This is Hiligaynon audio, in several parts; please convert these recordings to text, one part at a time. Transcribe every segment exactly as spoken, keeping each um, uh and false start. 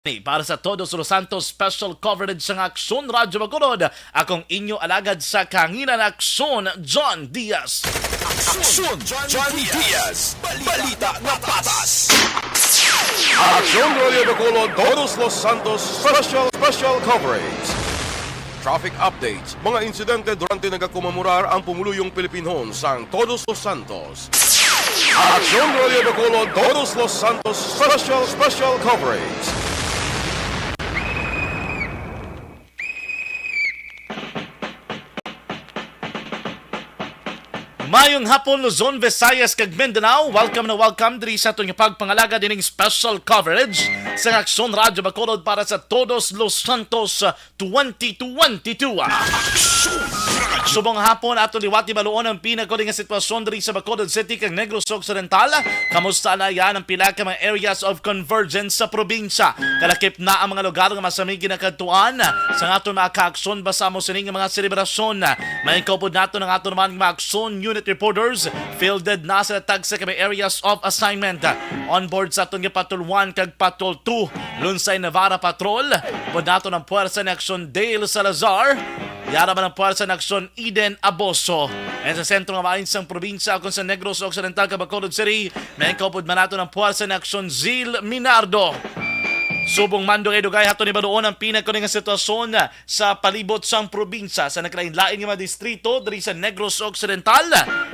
Para sa Todos Los Santos special coverage sang Aksyon Radyo Bacolod, akong inyo alagad sa kahanginan, Aksyon John Diaz. Aksyon John Diaz, balita nga patas. Aksyon Radyo Bacolod, Todos Los Santos special, special coverage. Traffic updates, mga insidente durante nagakomemorar ang pumuluyong Pilipinhon sang Todos Los Santos. Aksyon Radyo Bacolod, Todos Los Santos special, special coverage. Mayong hapon, Luzon, Visayas, kag Mindanao. Welcome na welcome diri sa aton nga pagpangalagad ining special coverage sa Aksyon Radyo Bacolod para sa Todos Los Santos twenty twenty-two. Subong hapon, ato liwati baluon ang pinakuli nga sitwasyon diri sa Bacolod City kag Negros Occidental. Kamusta na yan ang pila ka mga areas of convergence sa probinsya? Kalakip na ang mga lugar nga masami ginakadtuan sa aton mga kaaksyon basa mo sining mga selebrasyon. May kaupod nato ng aton man mga aksyon unit reporters. Fielded na sa tagsa ka mga areas of assignment. On board sa aton nga Patrol one kag Patrol two, Lunsay Navarra Patrol. Pod nato ng Puwersa ni Aksyon Dale Salazar. Yara man ang Puwersa ni Aksyon Eden Aboso. And sa sentro nga bahin sang probinsya, akon sa Negros Occidental, kag Bacolod City, may kaupod man nato ng Puwersa ni Aksyon Zil Minardo. Subong man dugay-dugay, hato ni baluon ang pinakuli nga sitwasyon sa palibot sang probinsya sa nagkalain-lain nga mga distrito diri sa Negros Occidental.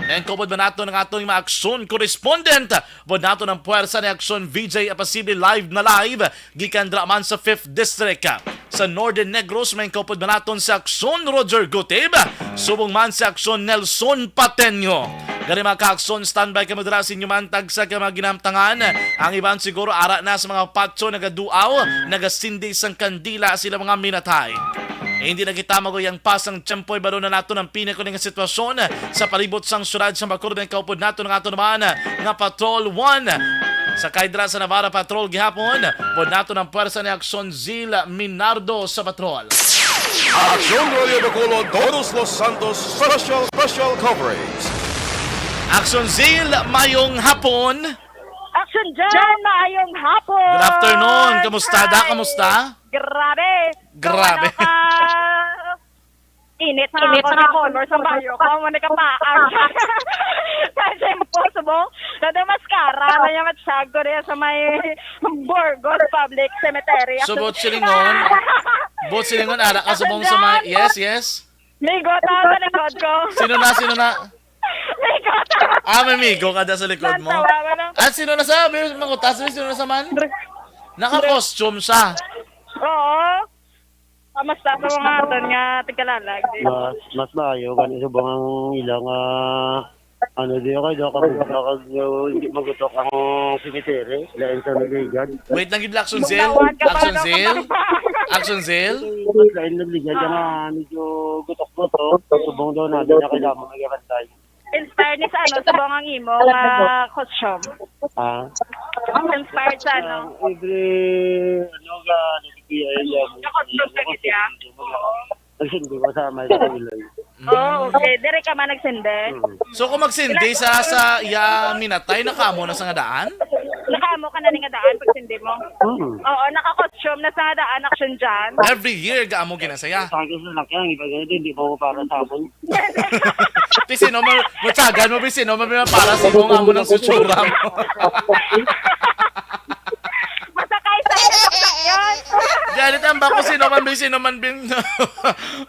May kaupod man nato ng aton mga aksyon correspondent. Pod nato ng Puwersa ni Aksyon V J Apasible live na live gikan dira man sa Fifth District. Sa Northern Negros, may kaupod man naton si Aksyon Roger Gutib, subong man si Aksyon Nelson Pateño. Gani, mga kaaksyon, standby kamo dira sa inyo man tagsa ka mga ginamtangan. Ang iban siguro ara na sa mga patso nagaduaw, nagasindi sang kandila sila mga minatay. Hindi na kita maguyang pa sang tiyempo, ibalo na nato ang pinakuli nga sitwasyon sa palibot sang syudad sa Bacolod. Ang kaupod nato ng ato naman nga Patrol one. Sakay dira sa Navarra Patrol gihapon, pod nato ng Puwersa ni Aksyon Zil Minardo sa Patrol. Aksyon Radyo Bacolod, Todos Los Santos special, special coverage. Aksyon Zil, mayong hapon. Aksyon John, maayong hapon. Good afternoon. Kamusta, da? Hi. Kamusta? Grabe. Grabe. Gawa na ka. Init sa Init ako sa ni ako. Color sa bayo ko. Amo ni kapaang. Sa tempo, subong. Nado mascara na niya matsyag ko diya sa may Burgos Public Cemetery. So, buot silingon, buot silingon, ara ka subong sa may, yes, yes. Migo, tao sa likod ko. Sino na, sino na? Migo, tao. Ah, may migo ka da sa likod mo? Natawa ko lang. Ah, sino na sa, may mangutas, sino na sa man? Naka-costume siya. Oo. Kamusta sa mga aton nga tigkalalag? Mas, mas maayo gani subong ang ilang, ah, ano, di ako, di ako kabugnaw kag, uh, hindi magutok ang cemetery, lain sa nagligad. Wait lang gid, Aksyon Zil. Bugnawan ka pa Aksyon daw Zil. Kapag Aksyon Zil. Mas lain nagligad nga medyo gutok-gutok. Subong daw na, di na kailangan mag-ibantay. Inspired ni sa ano, subong ang imo nga costume? Ah? Inspired sa ano? Ang every, ano, ga, ano, P I, ga, Ka-costume ka gid, ya? Nagsindi ko sa may sa Iloy. Oh, okay. Dire ka man nagsindi? Mm. So, kung magsindi sa, sa iya minatay, nakaamo na sa nga daan? Nakaamo ka na ni nga daan pag sindi mo? Mm. Oo, naka-costume na sa nga daan, Aksyon John. Every year, gaamo ginasaya. Sa akin sa lakyan, iba ganito, hindi pa ako para sa akin. Ti sino mo, mutsagan mo, bi, sino mo, bi, para sa imo nga amo ng sutsura mo. Masakay sa imo, sakyan. Ganit ang bako, sino man, bi, sino man, bin,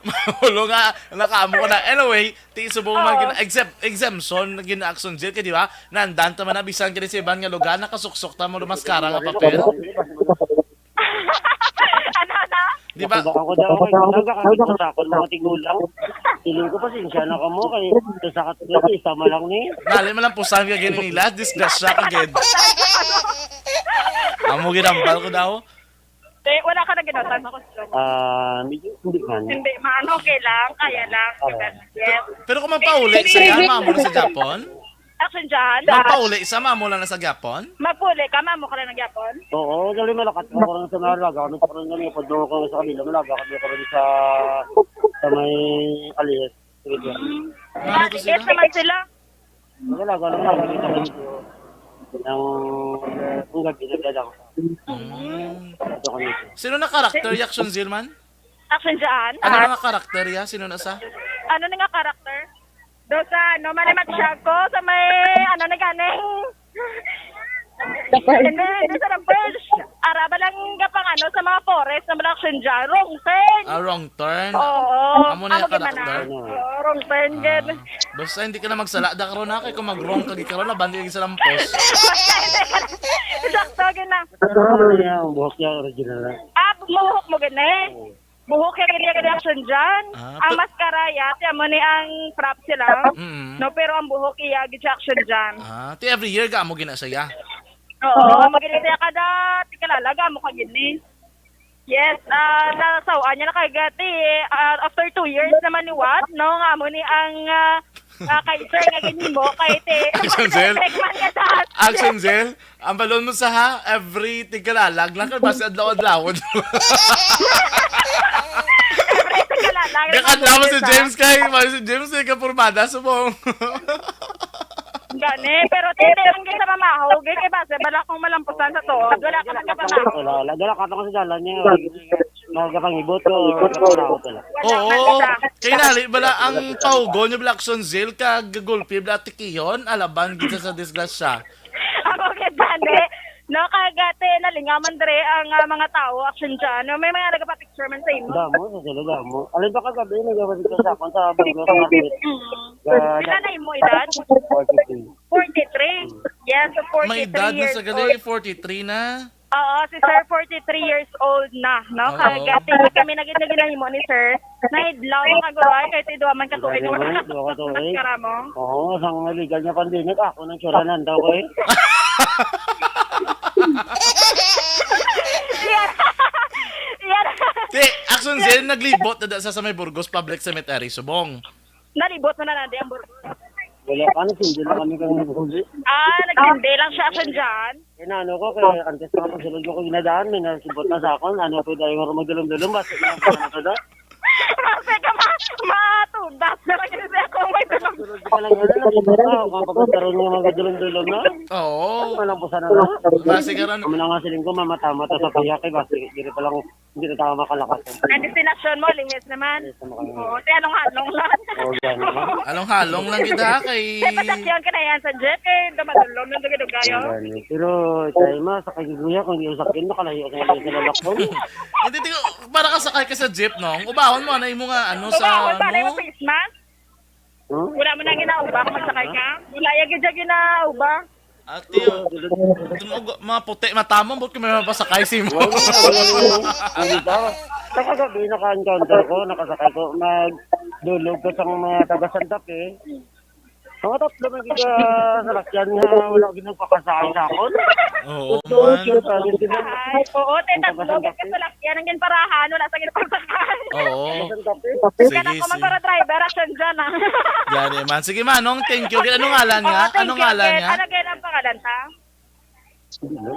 mahulo nga, nakaamo ko na. Anyway, ti subong man, Oo. gin-, exempt, exemption, gin-action jail ka, di ba? Nandan ta man na, bisan ka di sa iban nga lugar, nakasuksok ta mo, maskara nga papel. Ano na? Di ba? Ako daw, ako daw, ako daw, ako daw, mga tigulang. Feeling ko, pasensya na kamo, kay sa sakat ko, isa man lang ni. Dali man lang pusan ka gini nila, disgrasya ka gid. Amo ginambal ko daw. Eh, wala ka na ginutang sa costume? Ah, medyo hindi man. Hindi man, okay lang, kaya lang. Oo. Yes. Pero kung magpauli sa iya, mamo na sa Japon? Action dyan. Magpauli sa mamo lang na sa Japon? Magpauli ka, mamo ka lang na Japon? Oo, dali malakat mo ko rin sa nalaga. Ano ko rin ganyan, pag doon ko sa kanila, malaga kami ko rin sa, sa may Alias. Mm. Ano to sila? Yes naman sila. Wala, wala, wala, wala, wala. Ang, ang gabi, nagdala ko. Mm. Sino na karakter ya, Action Zil man? Action Jan. Ano na nga karakter ya? Sino na sa? Ano na nga karakter? Do sa, ano, Manny Matiago, sa may, ano na gani? Hindi, hindi sa Rampage. Ara ba lang nga pang, ano, sa mga forest na malak siya dyan? Wrong turn. Ah, wrong turn. Oo. Amo na yung karakter. Oo, wrong turn, gid. Ah. Basta hindi ka na magsala da karon, ha, kay kung mag-wrong ka, di karon na, bandi lagi sa lampos. Sakto, gid na. Pero ano niya, ang buhok niya original na. Ah, buhok mo, gani? Oo. Buhok ya gid iya gid action dyan. Ah, ang maskara ya, ti amo ni ang prop sila. Mm. No, pero ang buhok iya gid siya action dyan. Ah, ti every year ga mo gina saya? Oo, amo gid siya kada tikalalag amo ka gini. Yes, ah, nasawa niya na kay gati, ah, after two years naman ni what, no, nga amo ni ang, ah, ah, kay sir nga ginhimo kay ti Action Zil. Action Zil. Ang balon mo sa ha, every tigkalalag lang kay basi adlaw-adlaw. Every tigkalalag. Di ka adlaw mo si James kay, mo si James kay kapurmada subong. Gani, pero tete lang kita mamaho, gay kay basi bala kung malampusan sa tuod, wala ka magkapamaho. Wala, wala, wala ka tong sa dalan niya. Magkapangibot ko, wala, wala. Oo, kay nali bala ang paugon ni Blackson Zil kag gulpi bala tikihon, alaban gid sa disgrasya. Ako gid gani. No, kag ate, nalingaw man dre ang, ah, mga tao, action dyan. No, may mga nagpa-picture man sa imo. Damo, sa sila, damo. Alin ba kagabi, nagpa-picture sa akon sa Burgos Market? Mm. Pila na imo edad? Forty-three. Forty-three? Mm. Yes, so forty-three years old. May edad na sa gali, forty-three na. Oo, si sir, forty-three years old na, no? Oo. Kag ate, kami naging naging nahimo ni sir. Nahidlaw ang kaguruan, kay ti duha man ka tuig. Grabe mo, duha ka tuig. Maskara mo. Oo, sang illegal nga pandemic, ako nang tsuranan daw ko eh. Yan. Yan. Ti, Action Zil, naglibot na da sa, sa may Burgos Public Cemetery, subong. Nalibot mo na na di ang Burgos. Wala pa, nagsindi lang kami kang huli. Ah, nagsindi lang siya, Action Jan. Kaya na ano ko, kaya antes na ako sulod ko kung ginadaan, may nasibot na sa akon, ano to, dahil nga magdulom-dulom, basta na ako na to, da. Kasi ka ma-, matudas na lang kasi ako may dulom. Sulod ka lang, ano, nagsibot na, kapag karoon nga magdulom-dulom na. Oo. Ano, malampusan na na. Basi ka ron. Kami na nga siling ko, mamata-mata sa piyak, eh, basi, diri pa lang, hindi na tama makalakas. Ang destinasyon mo, lihis naman. Lihis naman kami. Oo, ti halong-halong lang. Oo, yan naman. Halong-halong lang kita, kay Kay masakyan ka na yan sa jeep, eh, dumadulom ng dugay-dugay, oh. Ang gani. Pero, tayo ma, sa kagiguya, kung yung sakyan, makalayo sa yung sa lalakon. Hindi, tingnan, para ka sakay ka sa jeep, no? Ang ubahon mo, ano, imo nga, ano, sa, ubahon, para ano? Yung face mask? Hmm? Wala mo na ginaubak, magsakay ka? Wala, yung gidya ginaubak. Ate, oh. Tum-, mga puti, matamang, ba't kami mapasakay si mo? Wala, wala, wala. Ang iba, sa kagabi, naka-encounter ko, nakasakay ko, nagdulog ko sa mga taga Santa Fe. Mga tatlo man gid ka salakyan nga wala gid nagpapasakay sa akon. Oo, man. Ay, oo, te, tatlo gid ka salakyan ang ginparahan, wala sa ginpasakay. Oo. Sige, sige. Kana ko man para driver, action dyan, ah. Gani man. Sige, Manong, thank you. Anong ngalan nga? Oo, thank you, Ken. Anong ngalan nga? Ano gid ang pangalan, ha?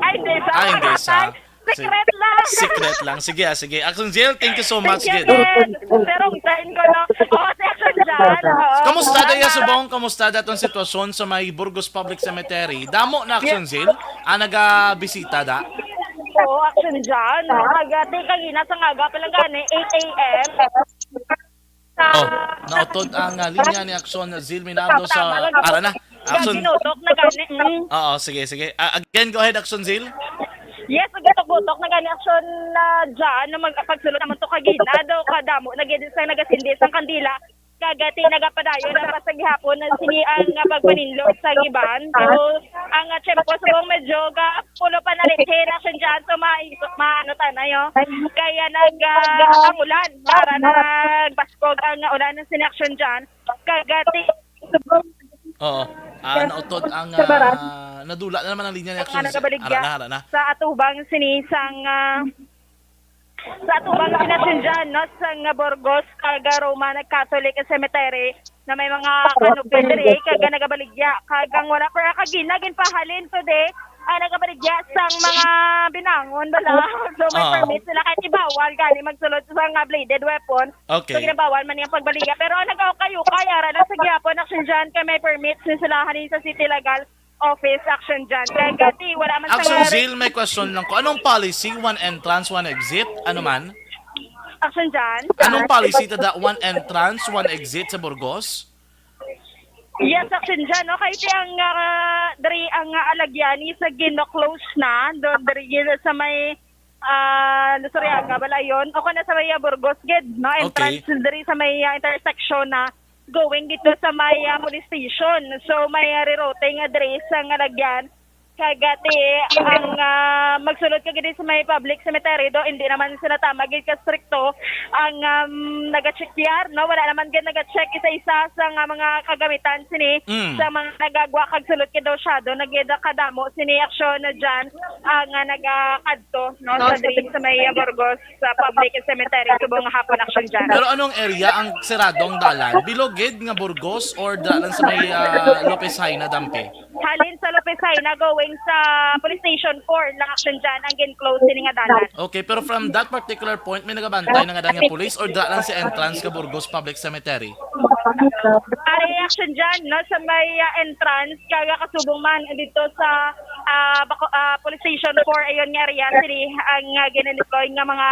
Ay, hindi sa. Ah, hindi sa. Secret lang. Secret lang. Sige, ah, sige. Action Zil, thank you so much, Gid. Thank you, Gid. Pero ang time ko, no? Oo, si Action Zil, oo. Kamusta da ya subong? Kamusta da tong sitwasyon sa may Burgos Public Cemetery? Damo na, Action Zil, ang nagabisita da? Oo, Action Zil. Nagati kagina sa ngaga pa lang gani, eight A M. Oh, nautod ang, ah, linya ni Action Zil Minardo sa, ara na. Action. Ginutok na gani, mm. Oo, sige, sige. Ah, again, go ahead, Action Zil. Yes, gutok-gutok na gani action na dyan, na mag-, pagsulod naman to kagina, daw kadamo, nag-edit sa nagasindi sang kandila, kagati nagapadayon na pa sa gihapon na sini ang, ah, pagpaninlo sa iban. So, ang, ah, tiyempo subong medyo ga-, pulo pa na rin, action dyan, so ma-, ma-, ano tayo na yun. Kaya nag, ah, ang ulan, para nag- Kog ang ulan ng sini action dyan, kagati. Oo. Ah, nautod ang, ah, nadula na naman ang linya ni action. Nagabaligya. Ara na, ara na. Sa atubang sini sang, ah, sa atubang sini action dyan, no? Sang Burgos, kag Roman Catholic Cemetery, na may mga kanupil diri, kag nagabaligya, kag ang wala pa kagina, ginpahalin today, ang nagabaligya sang mga binangon, bala. So, may permit sila, kahit ibawal, gani magsulod sa mga bladed weapon. Okay. So, ginabawal man yung pagbaligya. Pero ang nag-ukay-ukay, ara lang sa gihapon, action dyan, kay may permit sin sila, halin sa City Legal, office, Action Jan. Kay gati, wala man sa Action nga Zil, may question lang ko. Anong policy? One entrance, one exit? Ano man? Action Jan? Anong policy tada one entrance, one exit sa Burgos? Yes, Action Jan, no? Kay ti ang, ah, diri ang, ah, alagyan is gin-close na. Do, diri gid sa may, ah, Luzuriaga, Balayon. O kung sa may, ah, Burgos, gid, no? Okay. Entrance diri sa may, ah, intersection na going dito sa may, ah, police station. So, may, ah, rerouting, ah, diri sa nga lagyan. Kagati, ang, ah, magsulod ka gid sa may public cemetery do, hindi naman sila tama gid ka stricto ang, um, nagachekyar, no? Wala naman gid nagacheck isa-isa sa nga mga kagamitan sini Mm. sa mga nagagwa kag sulod kay daw siya do, nagida kadamo sini aksyon na dyan ang, ah, nagakadto, no, sa diri sa may, ah, Burgos, sa public cemetery, subong nga hapon aksyon dyan. Pero anong area ang sirado ang dalan? Bilog gid nga Burgos or dira lang sa may, ah, Lopez Jaena, Dampi? Halin sa Lopez Jaena, going sa Police Station four lang action dyan, ang gin-close sini nga dalan. Okay, pero from that particular point, may nagabantay na nga daan nga police or dira lang sa entrance ka Burgos Public Cemetery? Ari action dyan, no, sa may, ah, entrance, kaya kasubong man dito sa, ah, Baco-, ah, Police Station four, ayon nga area, sini ang, ah, gina-deploy nga mga,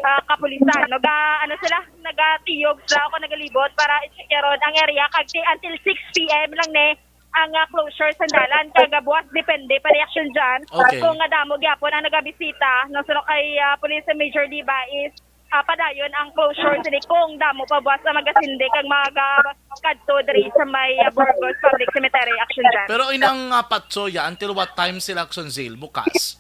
ah, kapulisan. Naga, ano sila, nagatiyog sila o nagalibot para i-check ron ang area. Kag ti-, until six p.m. lang ni ang, ah, closure sa dalan. Kag, ah, buwas depende pa reaksyon dyan. Okay. Kung nga damo gyapon ang nagabisita, no, suno kay, ah, Police Major Diba is, ah, padayon ang closure sini kung damo pa buwas ang magasindi kag maga kadto diri sa may, ah, Burgos Public Cemetery action dyan. Pero inang, ah, patso ya, until what time sila action, Zil? Bukas?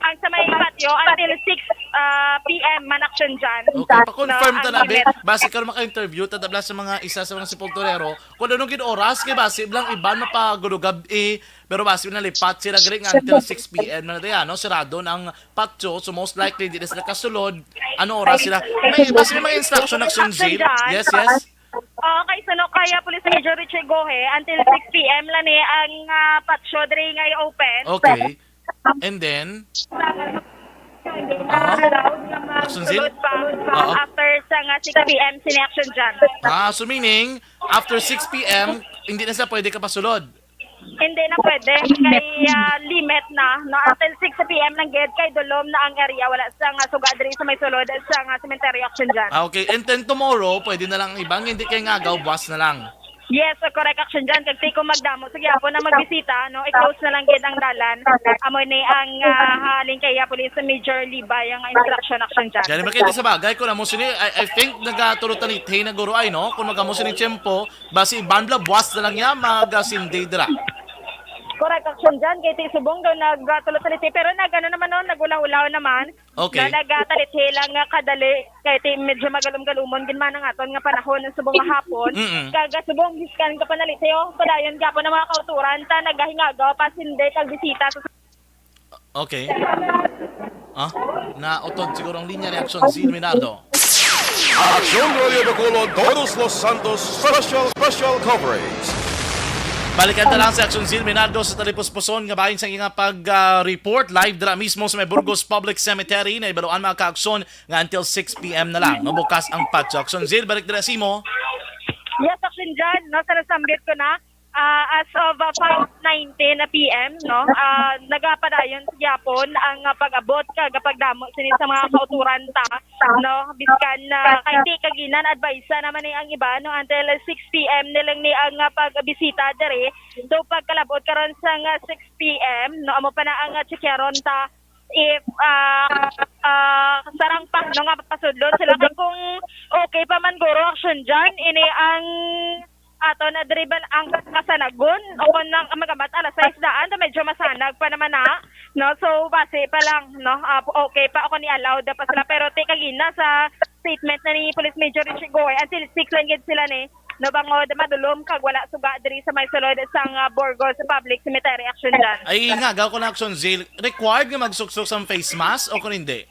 Ang sa may patio until six, ah, p.m. man action dyan. Okay, pa-confirm No, ta ang na, be. limit. Basi karon maka-interview ta, tabla sa mga isa sa mga sepulturero. Kung anong gid oras, kay basi lang iban mapagulugab, eh. Pero basi nalipat sila gani nga until six p.m. na diyan, no? Sirado na ang patio, so most likely di na sila kasulod. Ano oras sila? May, basi may mga instruction action, Action Zil? dyan. Yes, yes. Okay, so no, kaya Police Major Richie Gohe, until six p.m. lang ni ang, ah, patio diri nga i-open. Okay. And then, Aha. Action Zil? Sulod pa. Oo. After sa nga six p.m. sini action dyan. Ah, so meaning, after six p.m., hindi na sila pwede kapasulod? Hindi na pwede. Kay, ah, limit na. No? Until six p.m. lang gid kay dulom na ang area. Wala sa nga suga diri sa may sulod sa nga cemetery action dyan. Ah, okay. And then tomorrow, pwede na lang iba. Hindi kay ngagaw, buwas na lang. Yes, so correct action dyan. Kag ti kung magdamo sa gyapon na magbisita, no, i-close na lang gid ang dalan. Amo ni ang, ah, halin kay, ah, Police Major Libay ang instruction action dyan. Yan, makita sa bagay, kung amo sini, I, I think, nagatulo tanithi na guro ay, no? Kung magamo sini tiyempo, basi iban bla buwas na lang niya, magasindi dira. Correct action dyan. Kay ti subong daw nagatulo tanithi. Pero nag, ano naman, no, nagulaw-ulaw naman. Okay. Na nagatalit lang nga kadali, kay ti medyo magalom-galumon gid man ang aton nga panahon ng subong nga hapon. Mm-mm. Kag subong biskan ka panaliti, oh, padayon gyapon ang mga kauturan ta nagahingagaw pa sindi kag bisita sa Okay. Ah? Nautod siguro ang linya ni Action Zil Minardo. Aksyon Radio Bacolod, Todos los Santos, special, special coverage. Balikan ta lang si Action Zil Minardo sa talipuspuson nga bahin sa iyang pag-report live dira mismo sa may Burgos Public Cemetery. Naibaluan, mga kaaksyon, nga until six p.m. na lang mabukas ang patio. Action Zil, balik dira sa imo. Yes, Action Jan, no, sa nasambit ko na, ah, as of, ah, five nineteen p.m., no, ah, nagapadayon sa gyapon ang, ah, pag-abot kag pagdamo sini sa mga kauturan ta, no, biskan na kay ti kaginan advice naman ni ang iba, no, until six p.m. nilang ni ang, ah, pagbisita diri. So, pagkalabot karon sa nga six p.m., no, amo pa na ang, ah, checkeron ta if, ah, ah, sarang pa, no, nga pasudlon sila. Kay kung okay pa man guro, Action Jan, ini ang ato na driven ang kasanagon o kung nang magamat alas sais daan, medyo masanag pa naman na, no? So, base pa lang, no? Ah, okay pa ako ni allowed pa sila. Pero ti kagina sa statement na ni Police Major Richie Goy, until six lang gid sila ni, no, bangod madulom kag wala suga diri sa may sulod sang, ah, Burgos Public Cemetery. Action Jan. Ay, nga, gaw ko na, Action Zil. Required nga magsuksok sang face mask o kung hindi?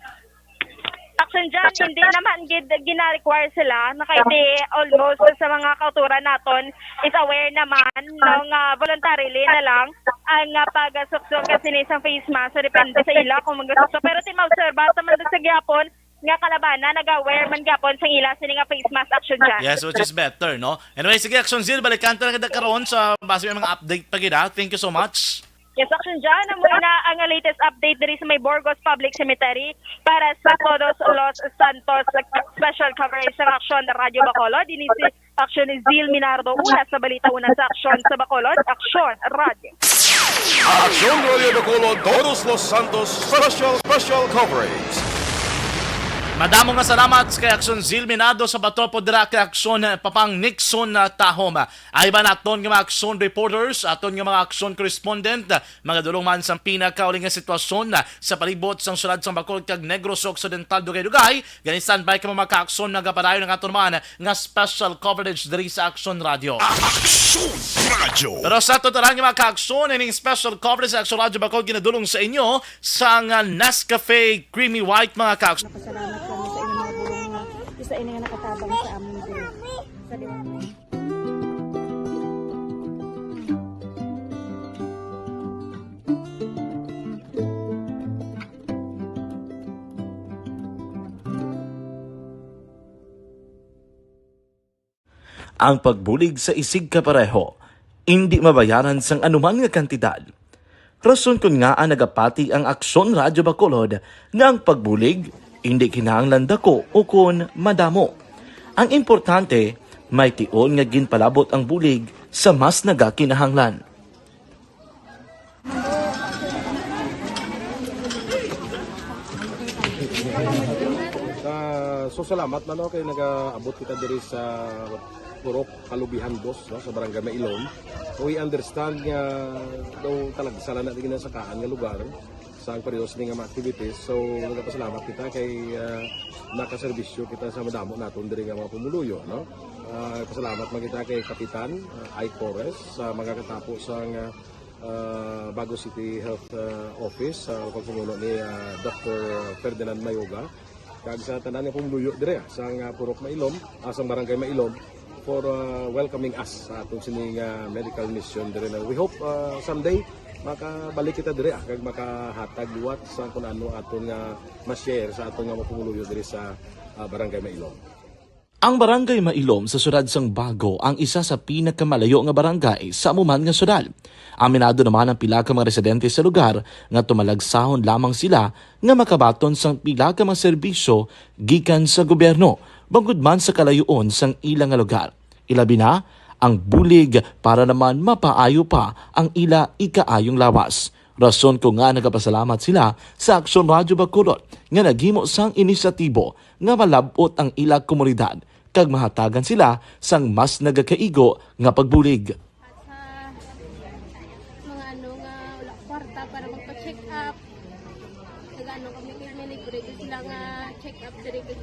Action Jan, hindi naman gid gina-require sila. Na kay ti almost sa mga kauturan naton is aware naman, no, nga voluntarily na lang ang, ah, pagsuksok kasi ni isang face mask. So, depende sa ila kung magsuksok. Pero ti maobserba sa man sa gyapon, nga kalabanan naga-wear man gyapon sang ila sini nga face mask, Action John. Yes, which is better, no? Anyway, sige, Action Zil, balikan ta na kita karon sa base may mga update pa gid, ha? Thank you so much. Yes, Action John, amo na ang latest update diri sa may Burgos Public Cemetery para sa Todos los Santos special coverage sa Action Radyo Bacolod. Dinhi si Action Zil Minardo, una sa balita, una sa Action sa Bacolod, Action Radyo. Action Radio Bacolod, Todos los Santos special special coverage. Madamo nga salamat kay Action Zil Minardo sa Batopo, dira kay Action Papang Nixon, ah, Tahom. Ay ba naton nga mga Action reporters, aton nga mga Action correspondent, mga dulong man sang pinakauling nga sitwasyon sa palibot sang siyudad sang Bacolod kag Negros Occidental, dugay-dugay, gani standby kamo mga ka-Action, nagapadayon ang aton man nga special coverage diri sa Action Radio. Action Radio. Pero sa total nga mga ka-Action, ining special coverage sa Action Radio Bacolod ginadulong sa inyo sang, ah, Nescafe Creamy White, mga ka-Action. Pasalamat kami sa inyong mga bulong nga isa ini nga nakatabang sa amin diri sa liwanag. Ang pagbulig sa isigkapareho indi mabayaran sang anuman nga kantidad. Rason kon ngaa nagapati ang Aksyon Radyo Bacolod nga ang pagbulig indi kinahanglan dako ukon madamo. Ang importante, may tion nga ginpalabot ang bulig sa mas nagakinahanglan. Ah, so salamat man, no, kay nagaabot kita diri sa Purok Kalubihan Dos, no, sa Barangay Mailom. We understand nga daw talagsa lang na di ginasakaan nga lugar sa ang pareho sini nga mga activities. So, nagapasalamat kita kay, ah, nakaserbisyo kita sa madamo naton diri nga mga pumuluyo, no? Ah, pasalamat man kita kay Kapitan, ah, Ike Torres sa mga katapo sang, ah, ah, Bago City Health, ah, Office, sa pagpamuno ni, ah, Doctor Ferdinand Mayoga, kag sa tanan nga pumuluyo dire, ah, sang, ah, Purok Mailom, ah, sang Barangay Mailom, for, ah, welcoming us sa aton sini nga medical mission dire na. We hope, ah, someday makabalik kita dire, ah, kag makahatag liwat sa kun ano aton nga ma-share sa aton nga mga pumuluyo dire sa, ah, Barangay Mailom. Ang Barangay Mailom sa siyudad sang Bago ang isa sa pinakamalayo nga barangay sa amo man nga siyudad. Aminado naman ang pila ka mga residente sa lugar nga tumalagsahon lamang sila nga makabaton sang pila ka mga serbisyo gikan sa gobyerno, bangod man sa kalayoon sang ila nga lugar. Ilabi na ang bulig para naman mapaayo pa ang ila ikaayong lawas. Rason ko nga nagapasalamat sila sa Aksyon Radyo Bacolod nga naghimo sang inisyatibo nga malab-ot ang ila komunidad kag mahatagan sila sang mas nagakaigo nga pagbulig. At sa mga ano nga wala kwarta para magpa-check up, nag-ano kami, kay may libre gyud sila nga check up diri, kag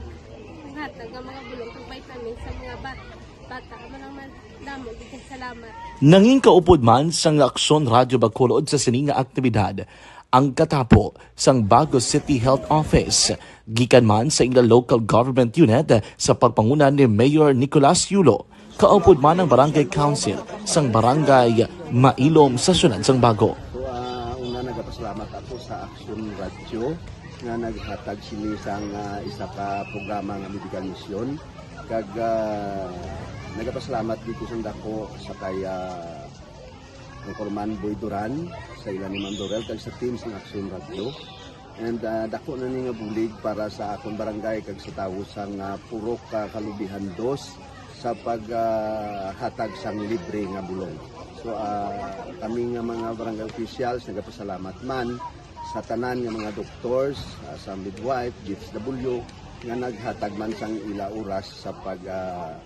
hatag nga mga bulong kag vitamins sa mga bat-, bata. Amo lang man, damo gyud kag salamat. Nangin kaupod man sang Aksyon Radyo Bacolod sa sini nga aktibidad ang katapo sang Bago City Health Office, gikan man sa ila local government unit sa pagpanguna ni Mayor Nicolas Yulo, kaupod man ang Barangay Council sang Barangay Mailom sa siyudad sang Bago. So, ah, una, nagapasalamat ako sa Aksyon Radyo nga naghatag sini sang, ah, isa ka programa nga medical mission. Kag, ah, nagapasalamat gid ko sang dako sa kay, ah, Anchorman Boy Duran, sa ila ni Ma'am Dorel, kag sa team sang Aksyon Radyo. And, ah, dako na ni nga bulig para sa akon barangay kag sa tawo sang, ah, Purok, ah, Kalubihan Dos sa pag, ah, hatag sang libre nga bulong. So, ah, kami nga mga barangay officials, nagapasalamat man sa tanan nga mga doctors, ah, sa midwife, D S W, nga naghatag man sang ila oras sa pag, ah,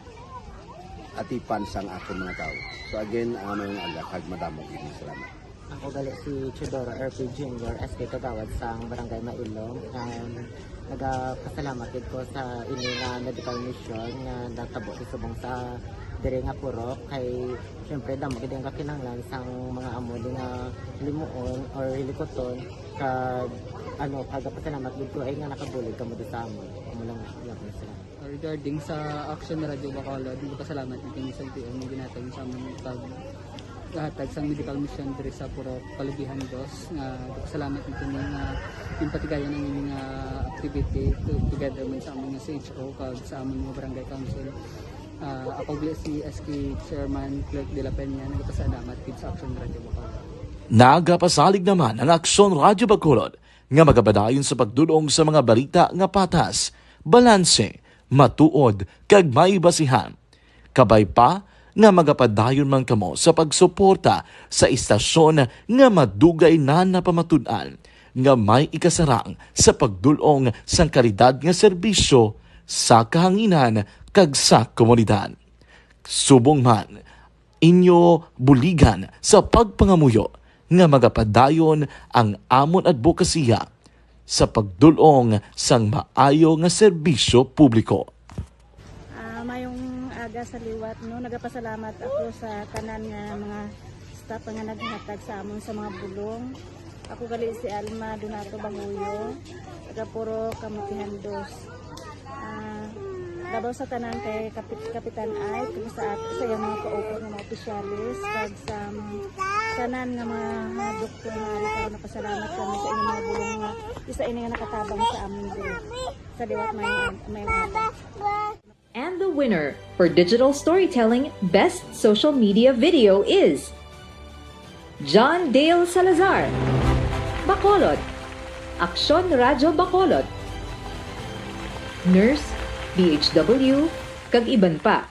atipan sang akon mga tawo. So again, ah, maayong aga kag madamo gid nga salamat. Ako gali si Teodoro R P Junior, S K Kagawad sang Barangay Mailom, and nagapasalamat gid ko sa ini nga medical mission nga natabo sa subong sa diri nga purok, kay syempre damo gid ang kakinahanglan sang mga amo di nga limuon or hilikuton, kag ano, kagapasalamat gid ko ay nga nakabulig kamo di sa amon. Amo lang, iya ko na sila. Regarding sa Action Radio Bacolod, nagpasalamat gid kami sa L T O nga ginhatag sa amon pag Hatag sang medical mission diri sa Purok Kalubihan Dos, nga nagpasalamat kami nga ginpatigayon ang ining, ah, activity to-, together man sa amon nga C H O kag sa amon nga barangay council. Ah, ako gali si S K Chairman Clerk de la Peña, nagpasalamat gid sa Action Radio Bacolod. Nagapasalig naman ang Aksyon Radyo Bacolod nga magapadayon sa pagdul-ong sa mga balita nga patas, balanse, matuod, kag may basihan. Kabay pa nga magapadayon man kamo sa pagsuporta sa istasyon nga madugay na napamatud-an nga may ikasarang sa pagdul-ong sang kalidad nga serbisyo sa kahanginan kag sa komunidad. Subong man, inyo buligan sa pagpangamuyo nga magapadayon ang amon adbokasiya sa pagdul-ong sang maayo nga serbisyo publiko. Ah, mayong aga sa liwat, no? Nagapasalamat ako sa tanan nga mga staff nga naghatag sa amon sa mga bulong. Ako gali si Alma Donato Banguyo, taga Purok Kamutihan Dos. Ah, labaw sa tanan kay Kapit-, Kapitan Ike, kag sa at-, sa iyang mga kaupod nga mga opisyalis, kag sa, um, tanan nga mga, mga doktor nga ari karon, napasalamat kami sa inyong mga bulong nga isa ini nga nakatabang sa amin diri sa liwat mayong, mayong aga. And the winner for digital storytelling best social media video is John Dale Salazar, Bacolod, Aksyon Radyo Bacolod, nurse, D H W, kag iban pa.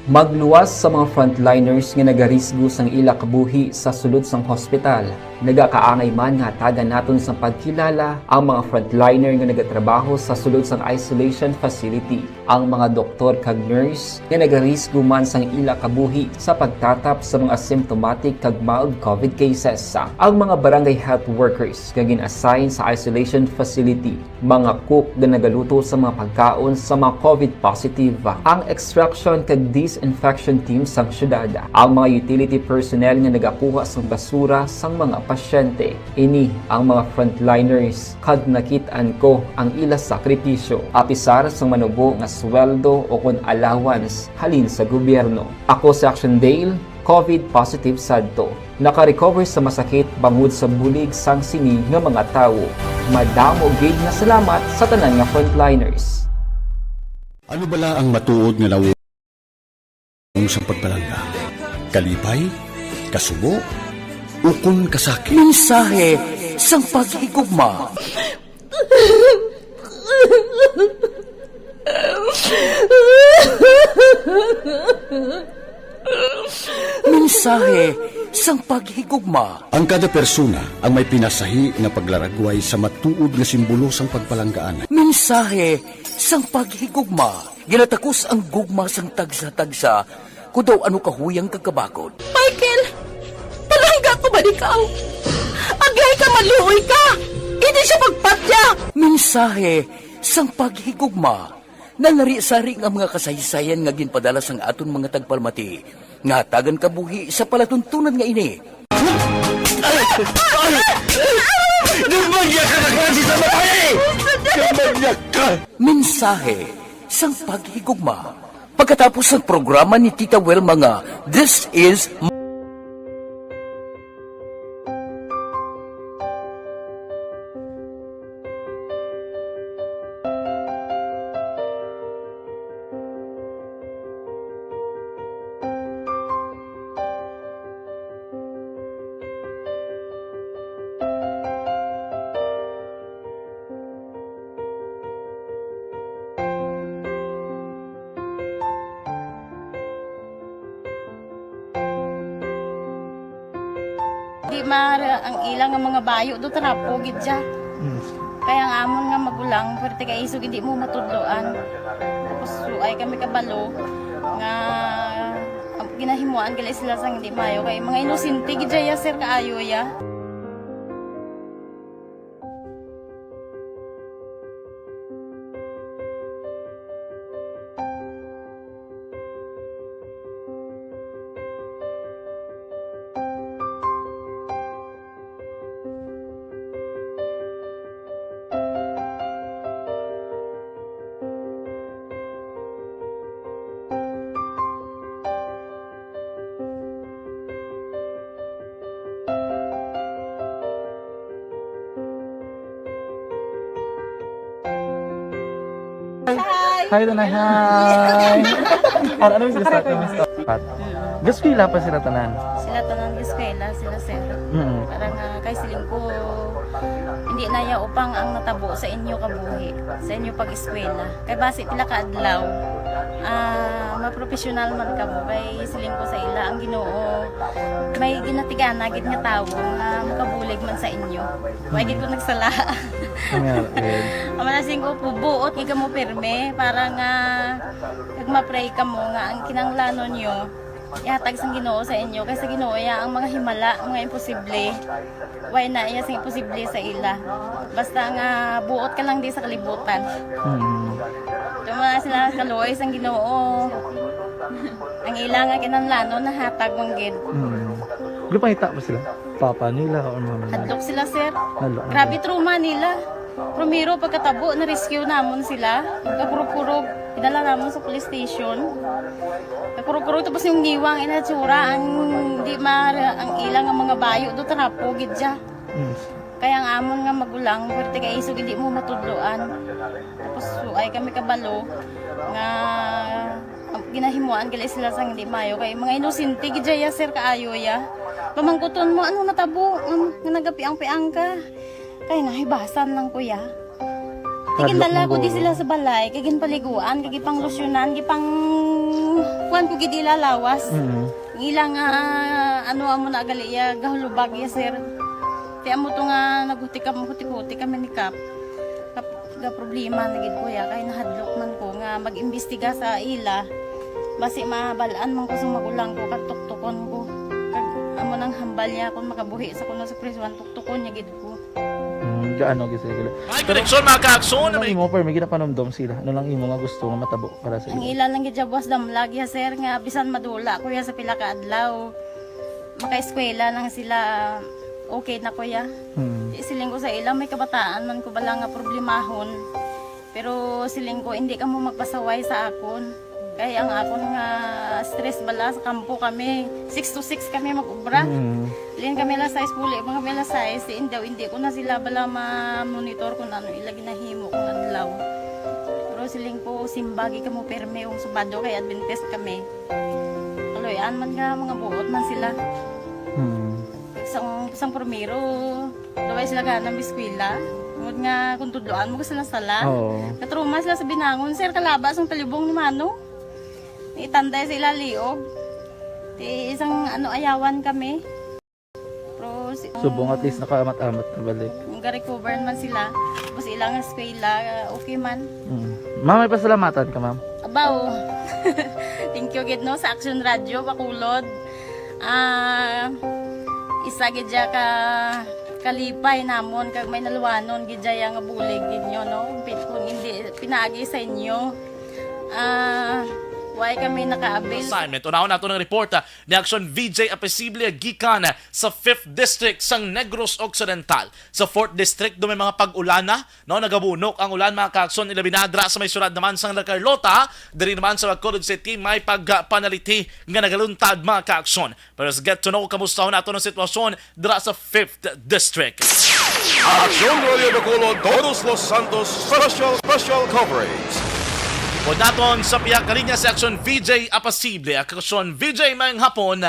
Magluwas sa mga frontliners nga nagarisgo sang ila kabuhi sa sulod sang hospital. Nagakaangay man nga hatagan naton sang pagkilala ang mga frontliner nga nagatrabaho sa sulod sang isolation facility, ang mga doktor kag nurse nga nagarisgo man sang ila kabuhi sa pagtatap sa mga symptomatic kag mild covid cases, ang mga barangay health workers nga gin-assign sa isolation facility, mga cook nga nagaluto sa mga pagkaon sa mga covid positive, ang extraction kag disinfection team sang syudad, ang mga utility personnel nga nagakuha sang basura sang mga pasyente. Ini ang mga frontliners, kag nakit-an ko ang ila sakripisyo, apisar sang manubo nga sweldo o kon allowance halin sa gobyerno. Ako si Action Dale, covid positive sadto. Naka-recover sa masakit bangod sa bulig sang sini nga mga tawo. Madamo gid nga salamat sa tanan nga frontliners. Ano bala ang matuod nga nawong sa pagpalangga? Kalipay? Kasubo? Ukon kasakit? Mensahe sang paghigugma. Mensahe sang paghigugma. Ang kada persona ang may pinasahi nga paglaragway sa matuod nga simbolo sang pagpalanggaan. Mensahe sang paghigugma. Ginatakos ang gugma sang tagsa-tagsa, kon daw ano kahuyang kag kabakod. Michael, palangga ko ba ikaw? Agay ka, maluoy ka! Hindi siya pagpatya! Mensahe sang paghigugma. Nalarisari nga mga kasaysayan nga ginpadala sang aton mga tagpalamati nga hatagan kabuhi sa palatuntunan nga ini. Ay! Ay! Ay! Dumagya ka na klase sa babae! Dumagya ka! Mensahe sang paghigugma. Pagkatapos sang programa ni Tita Wilma nga This Is Di ma-, ang ila nga mga bayo do trapo gid siya. Mm. Kaya ang amon nga magulang, pwerte kay isog hindi mo matudloan. Tapos suay kami kabalo nga ginahimuan gali sila sang hindi maayo kay mga inosente gid siya, sir, kaayo ya. Hi, Tanay. Hi. Ano, ano yung sila sa atin? Pat. Gaskwela pa sila tanan. Sila tanan gaskwela, sila sir. Mm. Parang ah, kay siling ko, hindi na ya upang ang natabo sa inyo kabuhi, sa inyo pag-eskwela. Kay basi pila ka adlaw, ah, mapropesyonal man kamo. Kay siling ko sa ila, ang Ginoo may ginatigana gid nga tawo nga makabulig man sa inyo. Wa gid ko nagsala. Ang nga, eh. Ang mga siling ko, buot gid kamo pirme para nga kag ma-pray kamo nga ang kinahanglanon nyo ihatag sang Ginoo sa inyo, kay sa Ginoo iya ang mga himala, mga imposible. Way na iya sing imposible sa ila. Basta nga buot ka lang di sa kalibutan. Mm. Tuma sila kaluoy sang Ginoo. Ang ila nga kinahanglanon nahatag man gid. Mm. Gupangita ba sila? Papa nila or mama nila? Hadlok sila, sir. Hadlok. Grabe trauma nila. Primero pagkatabo, na-rescue namon sila. Kakurog-kurog, idala namon sa police station. Kakurog-kurog, tapos yung niwang inatsura, ang di ma ang ilang ang mga bayo do, trapo gid siya. Mm. Kaya ang amon nga magulang, pwerte kay isog hindi mo matudloan. Tapos suay kami kabalo nga ginahimuan gali sila sang hindi mayo, kay mga inosente gid ya, sir, kaayo ya. Pamangkuton mo, ano natabo? Um, nga nagapiang-piang ka? Kay nahibasan lang ko ya. Kay Hadlok gindala man ko di guro. Sila sa balay, kay ginpaliguan, kay gipanglusyonan, gipang kuan ko gid ila lawas. Mm. Ang ila nga, ano, amo na gali ya, gahulubag ya, sir. Ti amo to nga naghuti kami, huti-huti kami ni Kap. Kap, ga problema na gid ko ya, kay nahadlok man ko nga mag-imbestiga sa ila. Basi mabal-an man ko sa magulang ko, kag tuktukon ko. Kag amo nang hambal niya kung makabuhi sa kuno sa prisuan, tuktukon niya gid ko. Mm, gaano gid sila gila. May koneksyon, mga kaakson, Ano lang may imo, per, may ginapanumdom sila? Ano lang imo nga gusto nga matabo para sa Ang ila? Ila lang gid buwas damlag ya, sir, nga bisan madula ko ya sa pila ka adlaw, makaeskwela nang sila, okay na ko ya. Hmm. Siling ko sa ila, may kabataan man ko bala nga problemahon. Pero siling ko, hindi kamo magpasaway sa akon. Kay ang akon nga stress bala sa kampo kami, six to six kami mag-ubra. Hmm. Lin kami alas sais, puli pa kami alas sais, si Indaw, hindi ko na sila bala ma-monitor kung ano ila ginahimo kung adlaw. Pero siling ko, simbagi kamo perme kung Sabado kay Adventist kami. Kaloy-an man nga mga buot man sila. Hmm. Sang, sang primero, daway sila gana biskwela. Tungod nga kung tudloan mo sila sala. Oo. Katruma sila sa binangon, sir, kalaba sang talibong ni Mano. Itanday sa ila liog. Ti isang ano, ayawan kami. Pero si, Subong at least nakaamat-amat na balik. Ga-recover man sila. Tapos ilang eskwela, okay man. Hmm. Ma'am, may pasalamatan ka, ma'am? Abaw. Thank you gid no sa Action Radio Bacolod. Ah, isa gid siya ka kalipay namon kag may naluwanon gid siya nga bulig gid nyo, no? Pi- Kung hindi pinaagi sa inyo, ah, why kami naka-avail? Assignment. Unahon nato ng report ah, ni Action V J Apesible gikan sa fifth District sang Negros Occidental. Sa fourth District, do may mga pag-ulana, no, nagabunok ang ulan, mga kaakson, ilabi na dira sa may sulod naman sang La Carlota, diri naman sa Bacolod City may pagpanaliti nga nagaluntad, mga kaakson. Pero let's get to know, kamustahon nato ang sitwasyon dira sa fifth District. Aksyon Radio Bacolod, Todos Los Santos, special, special coverage. Pod naton sa pihak kalinya si Action V J Apasible. Action V J, maayong hapon.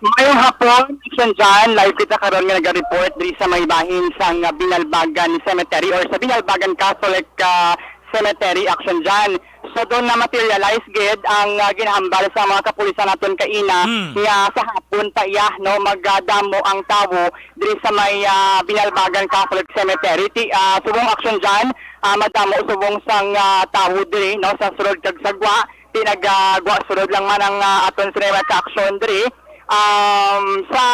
Mayong hapon, Action John. Live kita karon nga naga-report diri sa may bahin sang Binalbagan Cemetery or sa Binalbagan Catholic ah, Cemetery, Action John. So doon na materialize gid ang ah, ginahambal sa mga kapulisan naton kaina Mm. nga sa hapon pa iya no magdamo ang tawo diri sa may ah, Binalbagan Catholic Cemetery. Ti ah, subong, Action John, ah, madamo subong sang ah, tawo diri no sa sulod kag sagwa. Ti nagagwa sulod lang man ang ah, aton sa mga ka-aksyon diri. Um, sa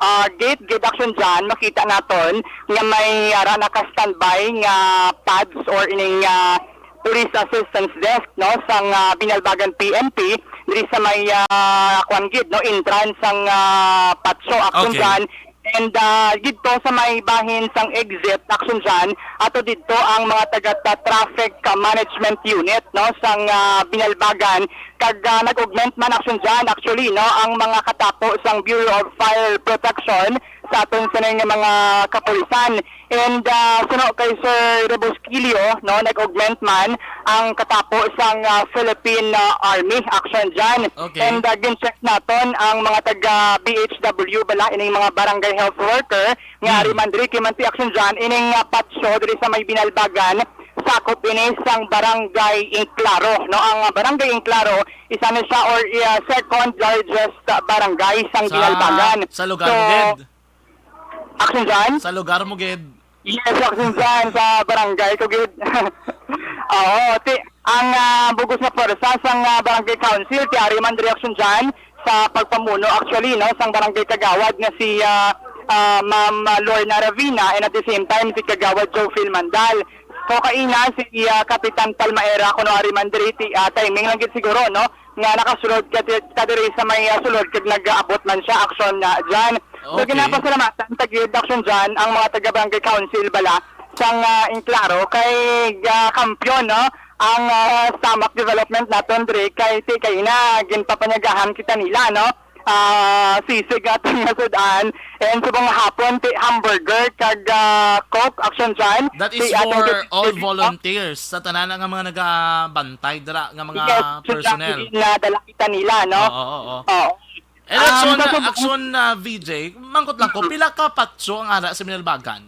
ah, gate, gate, Action John, makita naton nga may ara naka-standby nga pads or ining ah, police assistance desk, no, sang ah, Binalbagan P N P diri sa may ah, kwan gid, no, entrance sang ah, Patso, Action Okay. John. And ah, dito sa may bahin sang exit, Action John, ato dito ang mga taga ta- traffic ah, management unit, no, sang ah, Binalbagan. Kag ah, nag-augment man, Action John, actually, no, ang mga katapo sang Bureau of Fire Protection sa aton sining mga kapulisan. And, ah, suno kay Sir Rebusquillo, no, nag-augment man ang katapo sang, ah, Philippine, ah, Army, Action Jan. Okay. And, ah, gin-check naton ang mga taga B H W bala, ining mga barangay health worker, nga Hmm. ari man diri kay manti Action Jan, ining, ah, patso diri sa may Binalbagan, sakop ini sang Barangay Inclaro, no? Ang, ah, Barangay Inclaro, isa ni siya or, ah, second largest, ah, barangay sang Sa, Binalbagan. sa lugar So, mo, gid? Action Jan? Sa lugar mo, gid? Yes, Action Jan, sa barangay ko, gid. Oo, ti, ang, ah, bugos nga pwersa sang, ah, barangay council, ti ari man diri Action Jan, sa pagpamuno, actually, no, sang barangay kagawad nga si, ah, ah, Ma'am Lorna Ravina, and at the same time, si Kagawad Joe Phil Mandal. So, kaina si, ah, Kapitan Palmaera, kuno ari man diri, ti, ah, timing lang gid siguro, no, nga nakasulod ka, ka diri sa may, ah, sulod kag nag-aabot man siya, Action, ah, Jan. So, Okay. ginapasalamatan ta gid, Action Jan, ang mga taga Barangay Council bala sang, ah, Inclaro kay, ah, kampiyon, no, ang, ah, stomach development naton diri kay ti kaina ginpapanyagahan kita nila, no. Ah, sisig aton nga sud-an, and subong nga hapon ti hamburger kag, ah, Coke, Action Jan. That is Ti aton for kay all Sisig, no? volunteers, sa tanan nga mga nagabantay dira nga mga Yes, sud-an personnel. Nadala kita nila, no? Oo, oo, oo. Oo. And Um, Action, sa sub- Action, ah, V J, mangkot lang ko, Mm. pila ka patso ang ara sa Binalbagan?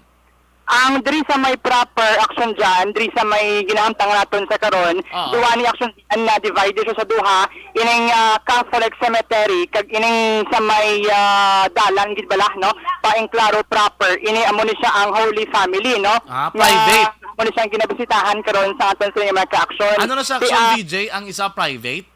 Ang diri sa may proper Action Jan, diri sa may ginahamtang naton sa karon, Oo. duwa ni Action Jan na divide siya sa duha, ining, ah, Catholic Cemetery, kag ining sa may, ah, dalan gid bala, no? Pa Inclaro proper, ini amo ni siya ang Holy Family, no? Ah, Nga private. amo ni siya ang ginabisitahan karon sa aton sa mga ka-action. Ano na sa Ti, Action ah, V J ang isa private?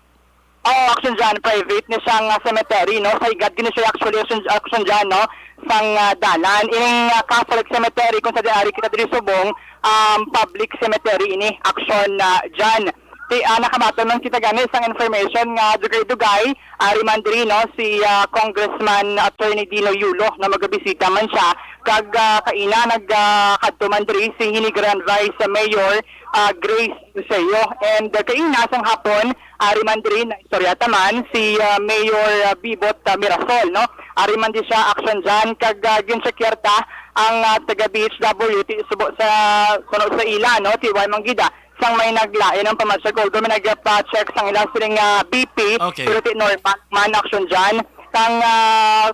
Oh, Action Jan, private ni siyang, ah, cemetery, no? Sa higad gini siya actually, Action, Action Jan, no? Sang, ah, dalan. Ining, ah, Catholic Cemetery, kung sa diari kita diri subong, um, public cemetery ini, Action, ah, Jan. Ti, ah, nakamaton man kita gani sang information nga dugay-dugay, ari man diri, no, si, ah, Congressman Attorney Dino Yulo, na magabisita man siya. Kag, ah, kaina nag, ah, kadto man diri si Hinigaran Vice Mayor, ah, Grace Euseo. And, ah, kaina sang hapon, ari man diri na istorya ta man si, ah, Mayor, ah, Bibot, ah, Mirasol, no? Ari man di siya Action Jan kag, ah, ginchekyar ta ang, ah, taga B H W ti subo sa kuno sa ila, no? Ti way manggida sang may naglain ang pamasyag, although may nagpa-check sang ila siling, ah, B P, Okay. pero ti normal man Action Jan. Kang, ah,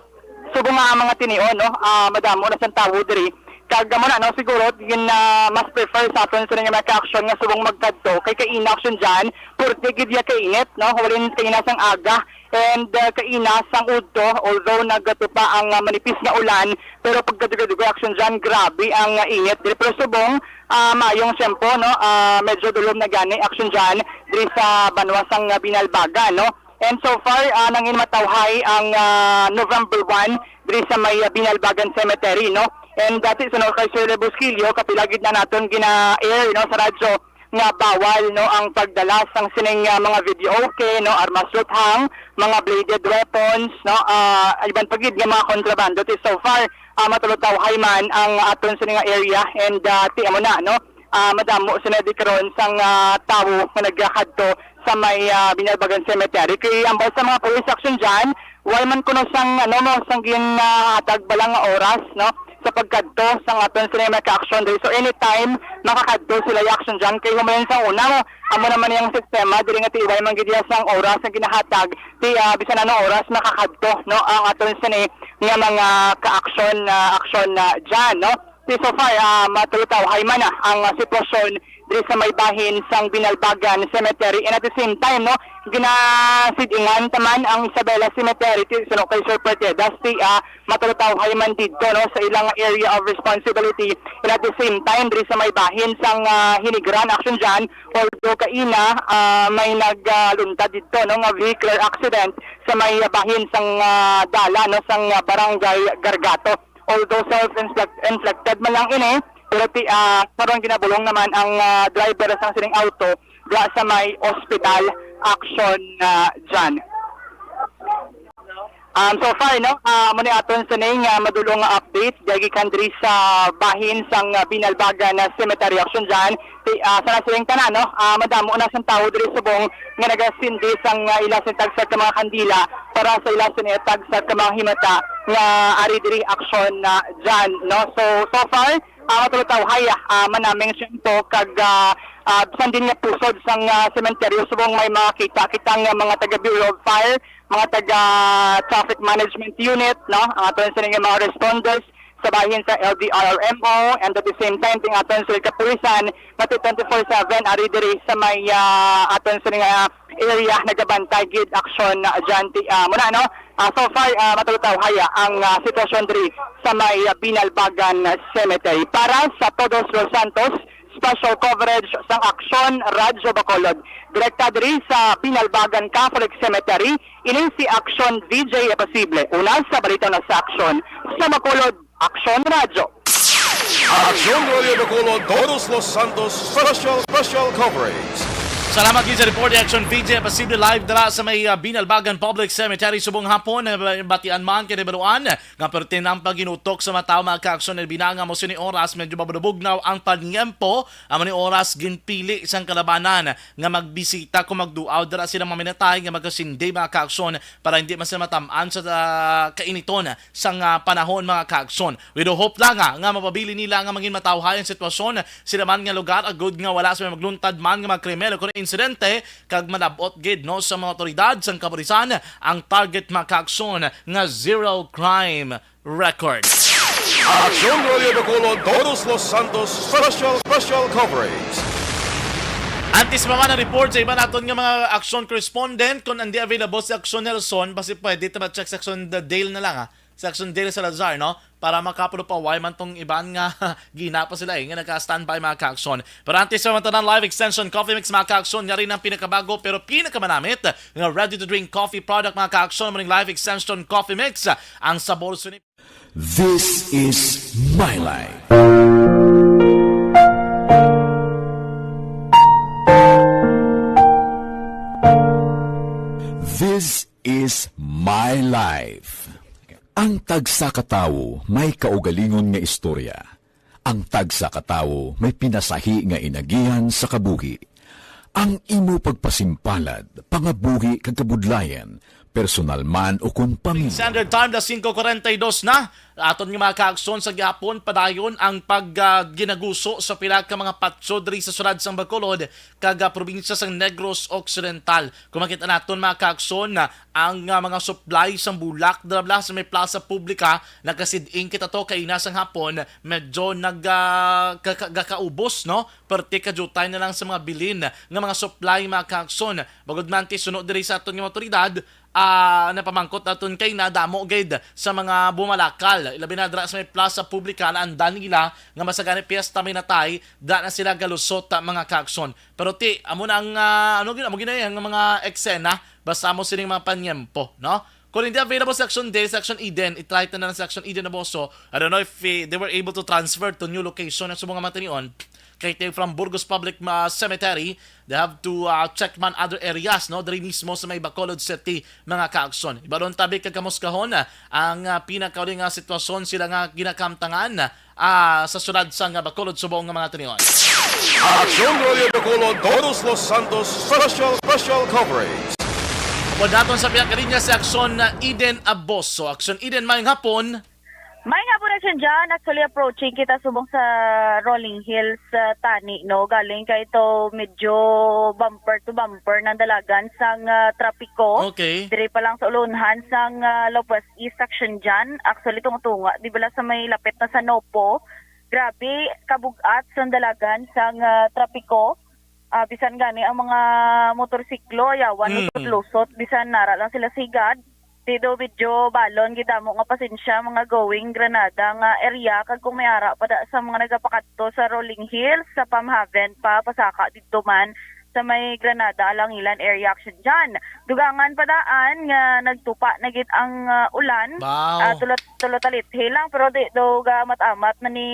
subong nga ang mga tinion, no? Ah, madamo na sang tawo diri. Kag amo na, no, siguro gin, ah, mas prefer sa aton sa mga ka-action nga subong magkadto kay kaina Action Jan, purti gid ya kainit, no, halin kaina sang aga, and, ah, kaina sang udto, although nagatupa ang, ah, manipis nga ulan, pero pagkadugay-dugay Action Jan, grabe ang, ah, init diri. Pero subong, ah, mayong tiyempo, no, ah, medyo dulom na gani Action Jan diri sa banwa sang, ah, Binalbagan, no. And so far, ah, nangin matawhay ang, ah, November one diri sa may, ah, Binalbagan Cemetery, no? And dati, suno kay Sir Rebusquillo, kapila gid na naton gina-air, no, sa radyo nga bawal, no, ang pagdala sang sining, ah, mga videoke, no, armas luthang, mga bladed weapons, no, ah, iban pa gid nga mga kontrabando. Ti so far, ah, matulutawhay man ang aton sining nga area, and, ah, ti amo na, no, ah, madamo sila di karon sang, ah, tawo nga nagakadto sa may, ah, Binalbagan Cemetery. Kay ambal sa mga police action dyan, way man kuno sang, ano mo, sang gin, ah, hatag bala nga oras, no, sa pagkadto sang aton sila may ka-action diri. So, anytime makakadto sila yung action dyan. Kay humayon sang una mo, amo naman yung sistema, diri nga ti way man gid iya sang oras ang ginahatag, ti, ah, bisan anong oras makakadto, no, ang aton sini nga mga ka-action, ah, action na dyan, no. Ti so far, ah, matulutawhay man na ang, ah, sitwasyon diri sa may bahin sang Binalbagan Cemetery. And at the same time, no, ginasidingan taman ang Isabela Cemetery, ti, suno kay Sir Pertedas, ti, ah, matulutawhay man didto, no, sa ilang area of responsibility. And at the same time, diri sa may bahin sang, ah, Hinigran Action dyan, although kaina, ah, may nagluntad didto, no, nga vehicular accident sa may, ah, bahin sang, ah, dala, no, sang, ah, Barangay Gargato. Although self-inflicted man lang ini, pero ti, ah, karon ginabulong naman ang, ah, driver sang sining auto diha sa may ospital action, ah, dyan. Um, so far, no, ah, amo ni aton sining, ah, madulong nga update dagi kan diri sa bahin sang, ah, Binalbagan na Cemetery action dyan. Ti, ah, sa nasiring tanan, no, ah, madamo na sang tawo diri subong nga nagasindi sang, ah, ila sing tagsa ka mga kandila para sa ila sing tagsa ka mga himata nga ari diri aksyon na dyan, no? So, so far, ah, matulutaw haya, ah, man na mention to kag, ah, ah, bisan din nga pusod sang, ah, sementeryo, subong may mga kita, kita nga mga taga Bureau of Fire, mga taga Traffic Management Unit, no? Ang aton sila nga mga responders sa bahin sa L D R R M O, and at the same time, ting aton sila kapulisan, nga twenty-four seven, ari diri sa may, ah, aton sila nga area, nagabantay gid aksyon na dyan, ti-, ah, muna, no? Ah, so far, ah, matulutaw haya ang, ah, sitwasyon diri sa may, ah, Binalbagan Cemetery. Para sa Todos Los Santos, special coverage sang Aksyon Radyo Bacolod. Direkta diri sa Binalbagan Catholic Cemetery, ini si Aksyon V J Apasible. Una sa balita na sa Aksyon sa Bacolod, Aksyon Radyo. Aksyon Radyo Bacolod, Todos Los Santos, special, special coverage. Salamat gid sa report ni Aksyon V J Apasible, live dira sa may, ah, Binalbagan Public Cemetery subong hapon. Eh, batian man kay nabaluan nga perti na ang pag-inutok sa mga tawo, mga kaaksyon, na binanga mo sini oras, medyo mabunabugnaw ang pagniempo. Amo ni oras ginpili sang kalabanan nga magbisita kung magduaw dira sila mga minatay nga magkasindi, mga kaaksyon, para hindi man sila matam-an sa, ah, kainiton sang, ah, panahon, mga kaaksyon. We do hope lang, ah, nga mapabilin nila nga mangin matawhay ang sitwasyon sila man nga lugar, agud nga wala sa may magluntad man nga mga krimen o kon insidente, kag malab-ot gid, no, sa mga otoridad sang kapulisan ang target, mga kaaksyon, nga zero crime record. Aksyon Radyo Bacolod, Todos Los Santos, special, special coverage. Antes pa man ang report sa iban naton nga mga aksyon correspondent, kung hindi available si Aksyon Nelson, basi pwede ta ma-check sa Aksyon Dale na lang, ha? Sa Aksyon Dale Salazar, no? Para makapulupaway man tong iban nga gina pa sila, eh, nga naka-standby, mga kaaksyon. Pero antes sa mga tanan, Live Extension Coffee Mix, mga kaaksyon, yari ng pinakabago pero pinakamanamit nga ready-to-drink coffee product, mga kaaksyon, mo ning Live Extension Coffee Mix, ang sabor suni. This is my life. This is my life. Ang tagsa ka tawo may kaugalingon nga istorya. Ang tagsa ka tawo may pinasahi nga inagihan sa kabuhi. Ang imo pagpasimpalad, pangabuhi kag kabudlayan, personal man o kon pamilya. Standard Time, alas singko kuwarenta y dos na. Aton nga mga kaagson, sa gihapon padayon ang pag, ah, ginaguso sa pila ka mga patso diri sa syudad sang Bacolod kag, ah, probinsya sang Negros Occidental. Kung makita naton, mga kaagson, ah, ang, ah, mga supply sang bulak dira bala sa may plaza publika, nagasid-ing kita to kaina sang hapon, medyo nag, ah, ka-, ka-, gakaubos, no? Perti ka diutay na lang sa mga bilin nga mga supply, mga kaagson. Bangod man ti suno diri sa aton nga mga otoridad, ah, napamangkot naton kaina, damo gid sa mga bumalakal, ilabi na dira sa may plaza publika, naandan nila nga masagani piyesta may natay, da na sila galusot, ah, mga kaagson. Pero ti, amo na ang, ah, ano gid, amo gid na ang mga eksena, basta amo sining mga panyempo, no? Kung hindi available sa Action Day, sa Action Eden, i-try ta na lang sa Action Eden Naboso. I don't know if, eh, they were able to transfer to new location ang subong nga mga tinion. Kay ti from Burgos Public ma-, Cemetery, they have to, ah, check man other areas, no? Diri mismo sa may Bacolod City, mga kaagson. Ibalon tabi kag kamuskahon, ah, ang, ah, pinakauli nga sitwasyon sila nga ginakamtangan, ah, sa syudad sang Bacolod subong nga mga tinion. Aksyon Radyo Bacolod, Todos Los Santos, special, special coverage. Upod naton sa pihak linya si Aksyon Eden Aboso. Aksyon Eden, maayong hapon. Maayong hapon, Aksyon John. Actually, approaching kita subong sa Rolling Hills, ah, tani, no? Galing kay to medyo bumper to bumper ng dalagan sang, ah, trapiko. Okay. Diri pa lang sa ulunhan sang, ah, Lopez East, Aksyon John. Actually, tunga-tunga, di bala sa may lapit na sa Nopo. Grabe, kabug-at sang dalagan sang, ah, trapiko. Ah, bisan gani ang mga motorsiklo, yawan, mm, lusot-lusot, bisan nara lang sila sigad. Di do medyo balon, gidamo nga pasensya, mga going Granada nga area, kag kung may ara pa da sa mga nagapakadto sa Rolling Hills, sa Palm Haven pa, pasaka didto man sa may Granada, Alangilan area, Aksyon John. Dugangan pa daan nga nagtupa na gid ang, ah, ulan. Wow. Ah, tulo, tulo talithi lang, pero di do ga mat-amat na ni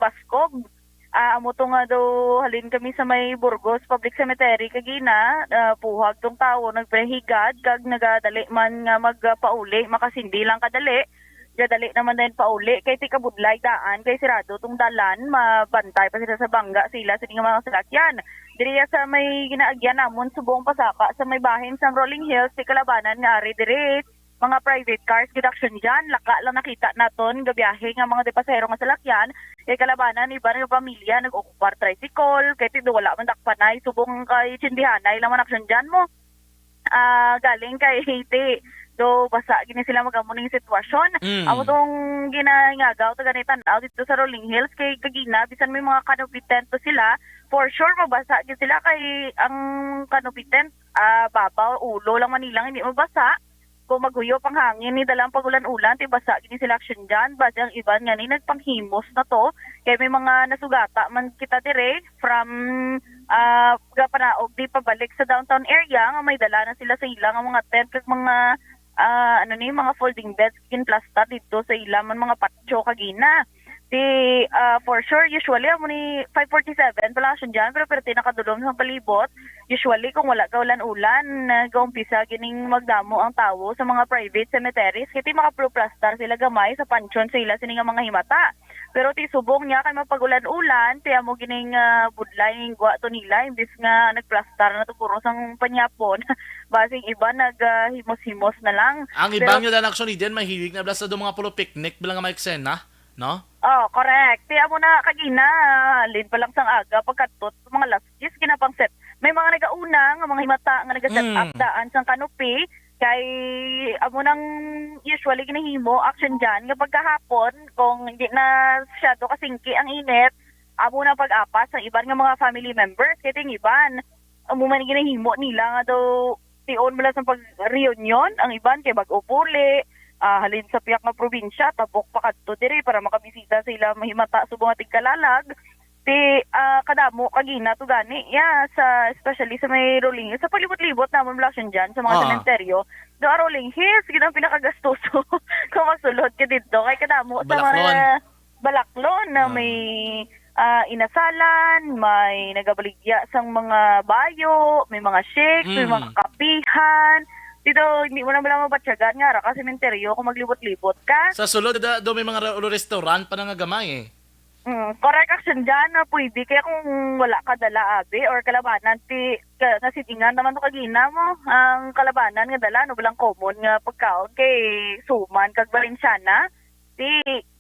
baskog. Ah, amo to nga daw halin kami sa may Burgos Public Cemetery kagina, ah, puhag tong tawo, nagpahigad kag nagadali man nga magpauli, makasindi lang kadali. Gadali naman din pauli kay ti kabudlay daan kay sirado tong dalan, mabantay pa sila sa bangga sila sa mga salakyan. Diriya sa may ginaagyan namon subong pasaka sa may bahin sang Rolling Hills, ti kalabanan nga ari diri. mga private cars gid, Action Jan. Laka lang nakita naton nga biyahe nga mga de pasahero nga salakyan, kay kalabanan iban nga pamilya nag-okupar tricycle, kay ti do wala man dakpanay subong kay tsindihanay lang man, Action Jan, mo. Ah, galing kay Haiti. Do basa gini sila mag-amo ning sitwasyon. Mm. Amo tong ginangagaw to gani tan-aw dito sa Rolling Hills kay kagina bisan may mga canopy tent to sila, for sure mabasa gid sila kay ang canopy tent, ah, babaw, ulo lang man nilang hindi mabasa. Kung maghuyop ang hangin, ni dalang pag-ulan-ulan, ti basa gini sila, Action Jan. Basi ang iban nga ni nagpanghimos na to. Kay may mga nasugata man kita dire from, ah, gapanaog di pabalik sa downtown area nga may dala na sila sa ila nga mga tent kag mga, ah, ano ni, mga folding beds ginplastar dito sa ila man mga patio kagina. Ti, ah, for sure, usually amo ni five forty-seven pa lang, Action Jan, pero perti nakadulom sa palibot. Usually, kung wala ka ulan-ulan, nag-uumpisa gining magdamo ang tawo sa mga private cemeteries kay ti makaproplastar sila gamay sa panteon sa ila sini nga mga himata. Pero ti subong niya kay mapag-ulan-ulan, ti amo gining, ah, budlay nga gwa to nila, imbis nga nagplastar na to puro sang panyapon, basing iba nag, ah, himos-himos na lang. Ang Pero iban nga dan, Action Jan, mahilig na bala sa do mga polo picnic bilang nga may eksena, no? Oh, correct. Ti amo na kagina, halin pa lang sang aga, pagkadto mga alas diyes, ginapang set. May mga nagauna nga mga himata nga nag-set up Mm. daan sang canopy. Kay amo nang usually ginahimo, Action Jan, nga pagkahapon, kung hindi na masyado kasingki ang init, amo na pag-apas sa iban nga mga family members. Kay ting iban, amo man ginahimo nila nga daw tion mo lang sa pag-reunion, ang iban kay bag-o puli, ah, halin sa piyak nga probinsya, tabok pa kadto diri para makabisita sa ila mahimata subong nga tigkalalag. Ti, ah, kadamo kagina to gani, ya, sa, especially sa may Rolling Hills, sa paglibot-libot namon, Blasyon, dyan, sa mga Ah. sementeryo, do a Rolling Hills, gid ang pinakagastoso kung magsulod ka dito. Kay kadamo sa Balaklon. mga balaklon na Ah. may, ah, inasalan, may nagabaligya sang mga bayo, may mga shakes, may Mm. mga kapihan. Dito, hindi mo na, wala mabatyagan nga, ara ka sementeryo kung maglibot-libot ka. Sa sulod, da, do may mga re-, restaurant pa na nga gamay eh. Mm, correct, Action, dyan na pwede. Kaya kung wala ka dala, abi, or kalabanan, ti, ka, nasidingan naman to kagina mo, ang kalabanan nga dala, no, walang common nga pagkaon kay suman kag Valenciana. Ti,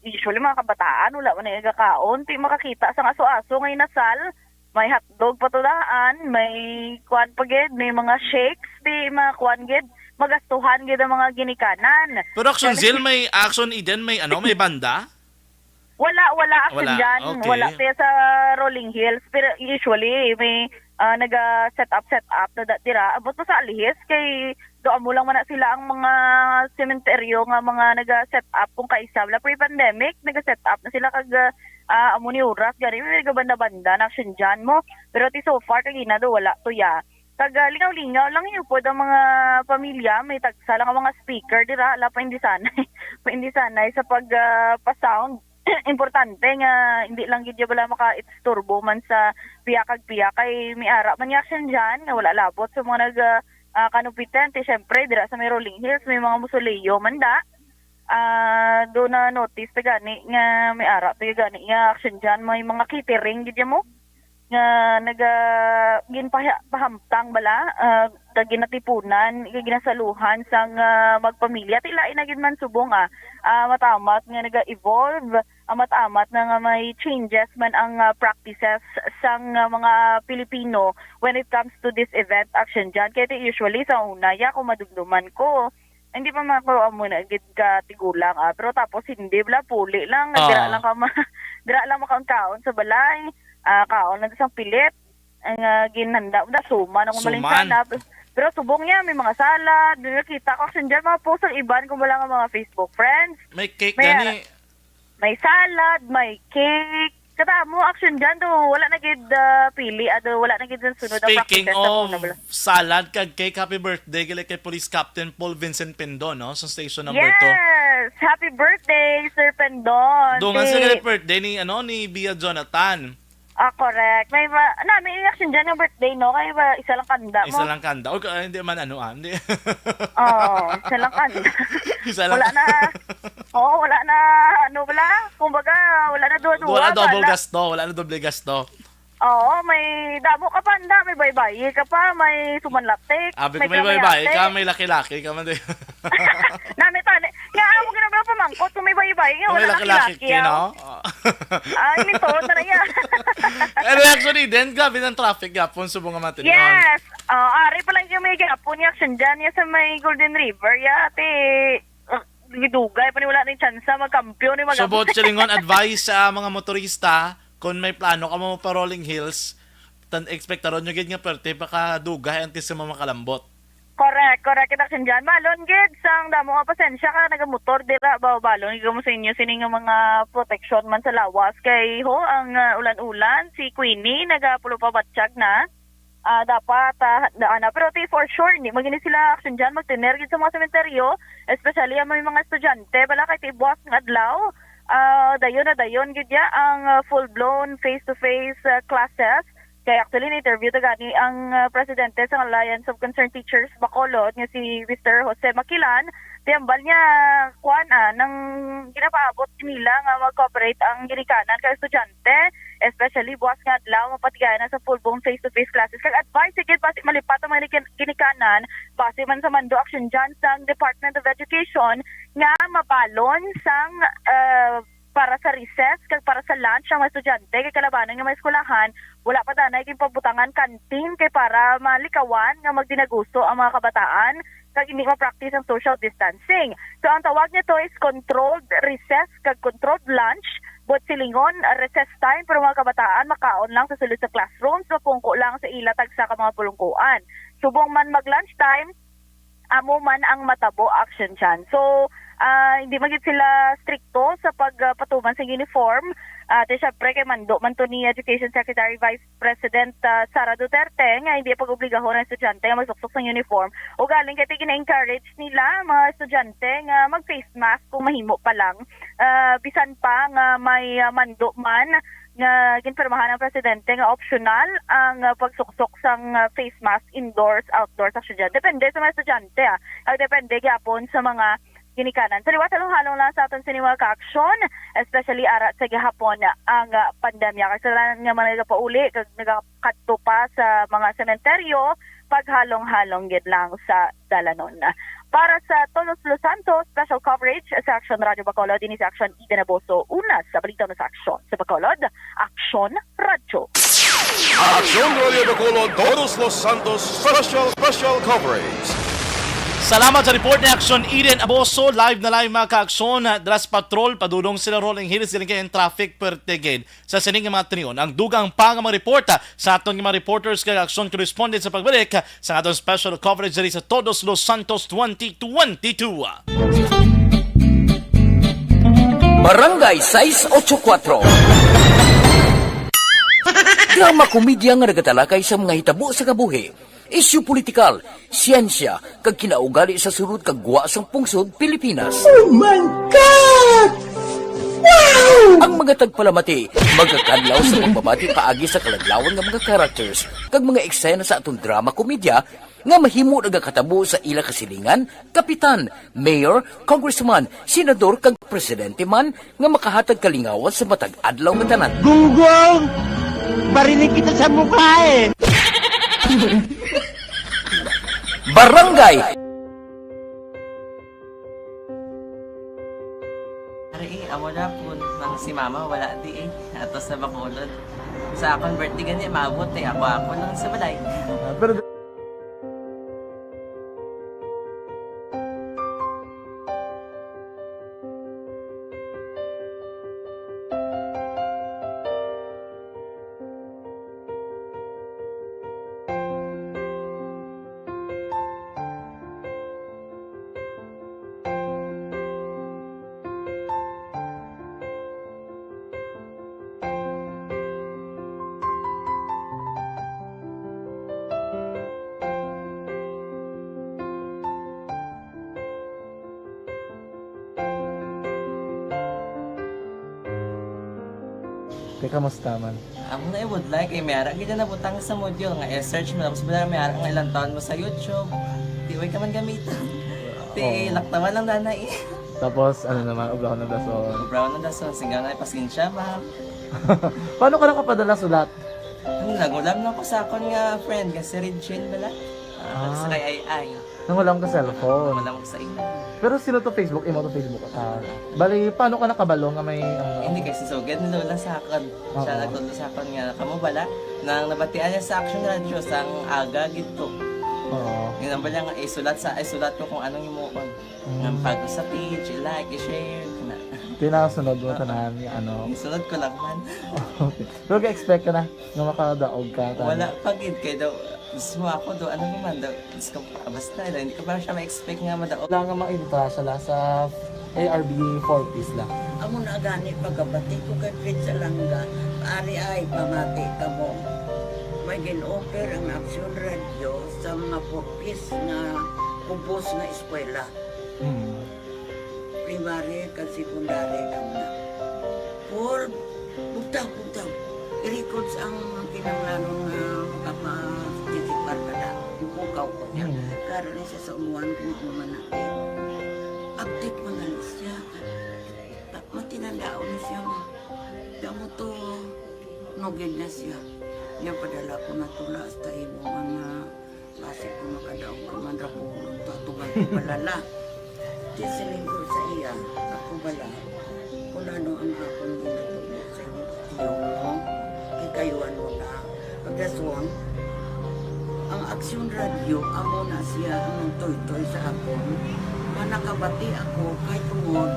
usually, mga kabataan, wala man nagakaon. Ti, makakita sang aso-aso nga inasal, may hotdog pa to daan, may kuan pa gid, may mga shakes, ti, mga kuan gid, magastuhan gid ang mga ginikanan. Pero Action Kani- Zil, may Action Eden, may ano, may banda? Wala, wala, Action Wala. Jan. Okay. Wala, kaya sa Rolling Hills. Pero usually, may, ah, naga-set up, set up na da-, dira. Abot mo sa Alihis, kay do amo lang man na sila ang mga sementeryo nga mga naga-set up kung kaisa. Wala, pre-pandemic, naga-set up na sila kag, ah, amo ni oras, gani, may nagabanda-banda na, Action Jan, mo. Pero ti so far, kagina do, wala to, ya. Kag, ah, lingaw-lingaw lang yun pod ang mga pamilya, may tagsa lang ang mga speaker dira, ala pa hindi sanay, pa hindi sanay sa pag, ah, pa-sound. Importante nga hindi lang gid bala makaistorbo man sa piya kag piya, kay may ara man ni Action Jan nga wala labot sa mga nag, ah, ah, kanupitan. Ti, syempre, dira sa may Rolling Hills, may mga musoleo man da. Ah, do na notice ta gani nga may ara to gani nga Action Jan, may mga catering gid mo nga naga-, ginpaha-, pahamtang bala, ah, kag ginatipunan, kag ginasaluhan sang, ah, magpamilya. Ti lain na gid man subong, ah, ah, matamat nga naga-evolve, ah, matamat na nga may changes man ang, ah, practices sang, ah, mga Pilipino when it comes to this event, Action Jan. Kaya ti usually sa una, ya, kung madumduman ko, hindi pa man ako amo na gid ka tigulang, ah. Pero tapos hindi, bala, puli lang, Ah. dira lang ka ma-, dira lang makaon-kaon sa balay. Ah, kaon lang sa pilit. Ang, ah, ginhanda mo, da, suman ang Suman. Malinsyana. Pero subong niya, may mga salad, may nakita ko, Action Jan, mga post ang iban, kung wala nga mga Facebook friends. May cake May gani. ara-, may salad, may cake. Kada mo, Action Jan, do, wala na gid, ah, pili, ah, do, wala na gid ang sunod ang Speaking practices sa of una, bala. salad kag cake, happy birthday gali kay Police Captain Paul Vincent Pendon, no, sa station number two. Yes! Happy birthday, Sir Pendon! Dungan sa Ti- gali birthday ni, ano, ni Bia Jonathan. Ah, correct. May ma-, na, may Action Jan ang birthday, no? Kaya ba, isa lang kanda mo? Isa lang kanda. O, ah, hindi man, ano, ah, hindi. Oo, isa lang kanda. Isa lang. Wala na. Oo, wala na, ano, wala. Kumbaga, wala na duwa-duwa, Wala double wala. gasto, wala na doble gasto. Oo, may damo ka pa, anda, may baybay ka pa, may sumanlatik, Abi ko may may baybay ka, kamayate. May laki-laki ka man din. Nami tani. Nga, amo gina ba pamangkot kung may baybay, nga Kung may wala laki-laki laki-laki, ka, ah. No? Ay, nito, na yan. Pero actually, then, grabe ng traffic gapon, subong nga matinyon. Yes. Oh, ari pa lang yung may gapon, yung action dyan, yan sa may Golden River, ya, ate. Ah, dugay pa ni wala na yung tsansa, magkampiyon, yung So, magkampiyon. Bot Silingon, advice sa mga motorista, kung may plano ka mo pa Rolling Hills, tan ekspektaron nyo gid nga perte pa ka dugay antes sa mga makalambot. Correct, correct. Kita action dyan. Balon gid, sang damo nga pasensya ka, nagamotor, dira, ba, balon, gid mo sa inyo, sini nga mga protection man sa lawas. Kay, ho, ang, ah, ulan-ulan, si Queenie, nagapulo pa batsyag na. Ah, dapat, ah, daan na. Pero, ti, for sure, hindi magini sila action dyan, magtener gid sa mga sementeryo, especially ang may mga estudyante. Bala, kay, ti, buwas nga adlaw, ah, dayon na dayon gid ya ang, ah, full-blown face-to-face, ah, classes. Kay actually, na-interview ta gani ang, ah, presidente sa Alliance of Concerned Teachers Bacolod nga si Mister Jose Maquilan. Ti hambal niya, kuan, ah, nang ginapaabot nila nga mag-cooperate ang ginikanan kay estudyante, especially buwas nga adlaw, mapatigayan na sa full-blown face-to-face classes. Kag advice, sige, basi malipat ang mga ginikan-, ginikanan, basi man sa mando action dyan sang Department of Education nga mabalon sang, ah, para sa recess kag para sa lunch ang mga estudyante, kay kalabanan nga may eskwelahan, wala pa danay ginpabutangan canteen kay para malikawan nga magdinaguso ang mga kabataan kag hindi ma-practice ang social distancing. So, ang tawag nito is controlled recess kag controlled lunch, but silingon, recess time, pero mga kabataan makaon lang sa sulod sa classrooms, mapungko lang sa ila tagsa ka mga pulungkuan. Subong man mag-lunch time, amo man ang matabo action dyan. So, ah, hindi man gid sila strikto sa pagpatuman sa uniform. Ah, ti syempre kay mando man to ni Education Secretary Vice President, ah, Sara Duterte nga hindi pag-obligahon ang estudyante nga magsuksok sang uniform. Ugaling kay ti gina-encourage nila ang mga estudyante nga mag-face mask kung mahimo pa lang. Ah, bisan pa nga may, ah, mando man nga ginpirmahan ang presidente nga optional ang, ah, pagsuksok sang, ah, face mask indoors, outdoors, sa syudad. Depende sa mga estudyante, ah. Kag depende gyapon sa mga ginikanan. Sa liwat, halong-halong lang sa aton sini mga ka-aksyon, especially ara sa gihapon ang, ah, pandemya. Kag sa tanan nga mga nagapauli kag nagakadto pa sa mga sementeryo, paghalong-halong gid lang sa dalanon. Para sa Todos Los Santos, special coverage sa Action Radio Bacolod, ini si Action Eden Aboso, una sa balita na sa Action sa Bacolod, Action Radio. Action Radio Bacolod, Todos Los Santos, special, special coverage. Salamat sa report ni Action Eden Aboso. Live na live, mga ka-aksyon. Dras patrol, padulong sila Rolling Hills, galing kay traffic per tigid. Sa sining nga mga tinion, ang dugang pa nga mga report, ah, sa aton nga mga reporters kag action correspondent sa pagbalik, ah, sa aton special coverage diri sa Todos Los Santos twenty twenty-two. Barangay sais ocho kuwatro. Drama komedya nga nagatalakay sa mga hitabo sa kabuhi, isyu politikal, siyensya, kag kinaugali sa sulod kag gwa sang pungsod Pilipinas. Oh my God! Wow! Ang mga tagpalamati magakadlaw sa pagbabati paagi sa kalaglawan nga mga characters kag mga eksena sa aton drama komedya nga mahimo nagakatabo sa ila kasilingan, kapitan, mayor, congressman, senador, kag presidente man nga makahatag kalingawan sa matag adlaw nga tanan. Gunggong! Barinig kita sa mukha eh! Barangay! Ari, eh, amo na po nang si mama wala di eh. Ato sa Bacolod. Sa akon birthday gani, maabot eh. Ako, ako lang sa balay. Ah, pero Te, kamusta man? Amo na i-would like, eh, may ara gid na nabutang sa module nga i-search mo, tapos wala may ara nga ilang taon mo sa YouTube. Di, way ka man gamiton. Ti, Oo. Laktawan lang danay. Tapos, ano naman, obrahon ng dason. Obrahon ng dason, singga na, pasensya, ma'am. Paano ka nakapadala sulat? Ano, nagulam lang ko sa akon nga friend nga si Regine bala. Ah, Ah. Sa kay Ay Ay. Nangulam ka cellphone. Wala ko sa imo. Pero sino to Facebook? Imo to Facebook account? Bali, paano ka nakabalo nga may, ano? Hindi, kay si Sugad ni Lola sa akon. Siya Oo. nagtudlo sa akon nga, kamo bala, nang nabatian niya sa Action Radio, sang aga gid to. Oo. Yun ang bala nga, isulat sa, isulat ko kung anong himuon. Mm. Nga pag sa page, i-like, i-share, na. Tinasunod mo Ah. tanan nga ano. Isunod ko lang man. Okay. Pero ga-expect ka na nga makadaog ka, tama? Wala pa gid, kay daw, gusto mo ako daw, ano naman daw, gusto ko, ah, basta, daw, hindi ko pa siya ma-expect nga madaog. Wala nga makita siya la sa A R B four Ps la. Amo na gani pagkabati ko kay Fritz Alanga, ari ay pamati kamo. May gin-offer ang Action Radio sa mga four Ps nga ubos nga eskwela. Mm. Primary kag secondary lang na. Paul, bugtaw, bugtaw. I-records ang kinahanglanon nga makaparticipar ka na. Ipukaw ko niya. Mm. Karon ni siya sa umuan kung ano man na. Update mo na lang siya. Ta-, matinandaon na siya mo. Damo to, nugid na siya. Niya padala ko na tula hasta imo mga Basi ko makadaog ka man ra po, ato ba ko balala? Di siling ko sa iya, ako bala, kung ano ang akong ginatulog sa imo, kay kayuan mo na. Pagdason, ang Aksyon Radio, amo na siya ang nagtoy-toy sa akon. Nga nakabati ako, kay tungod,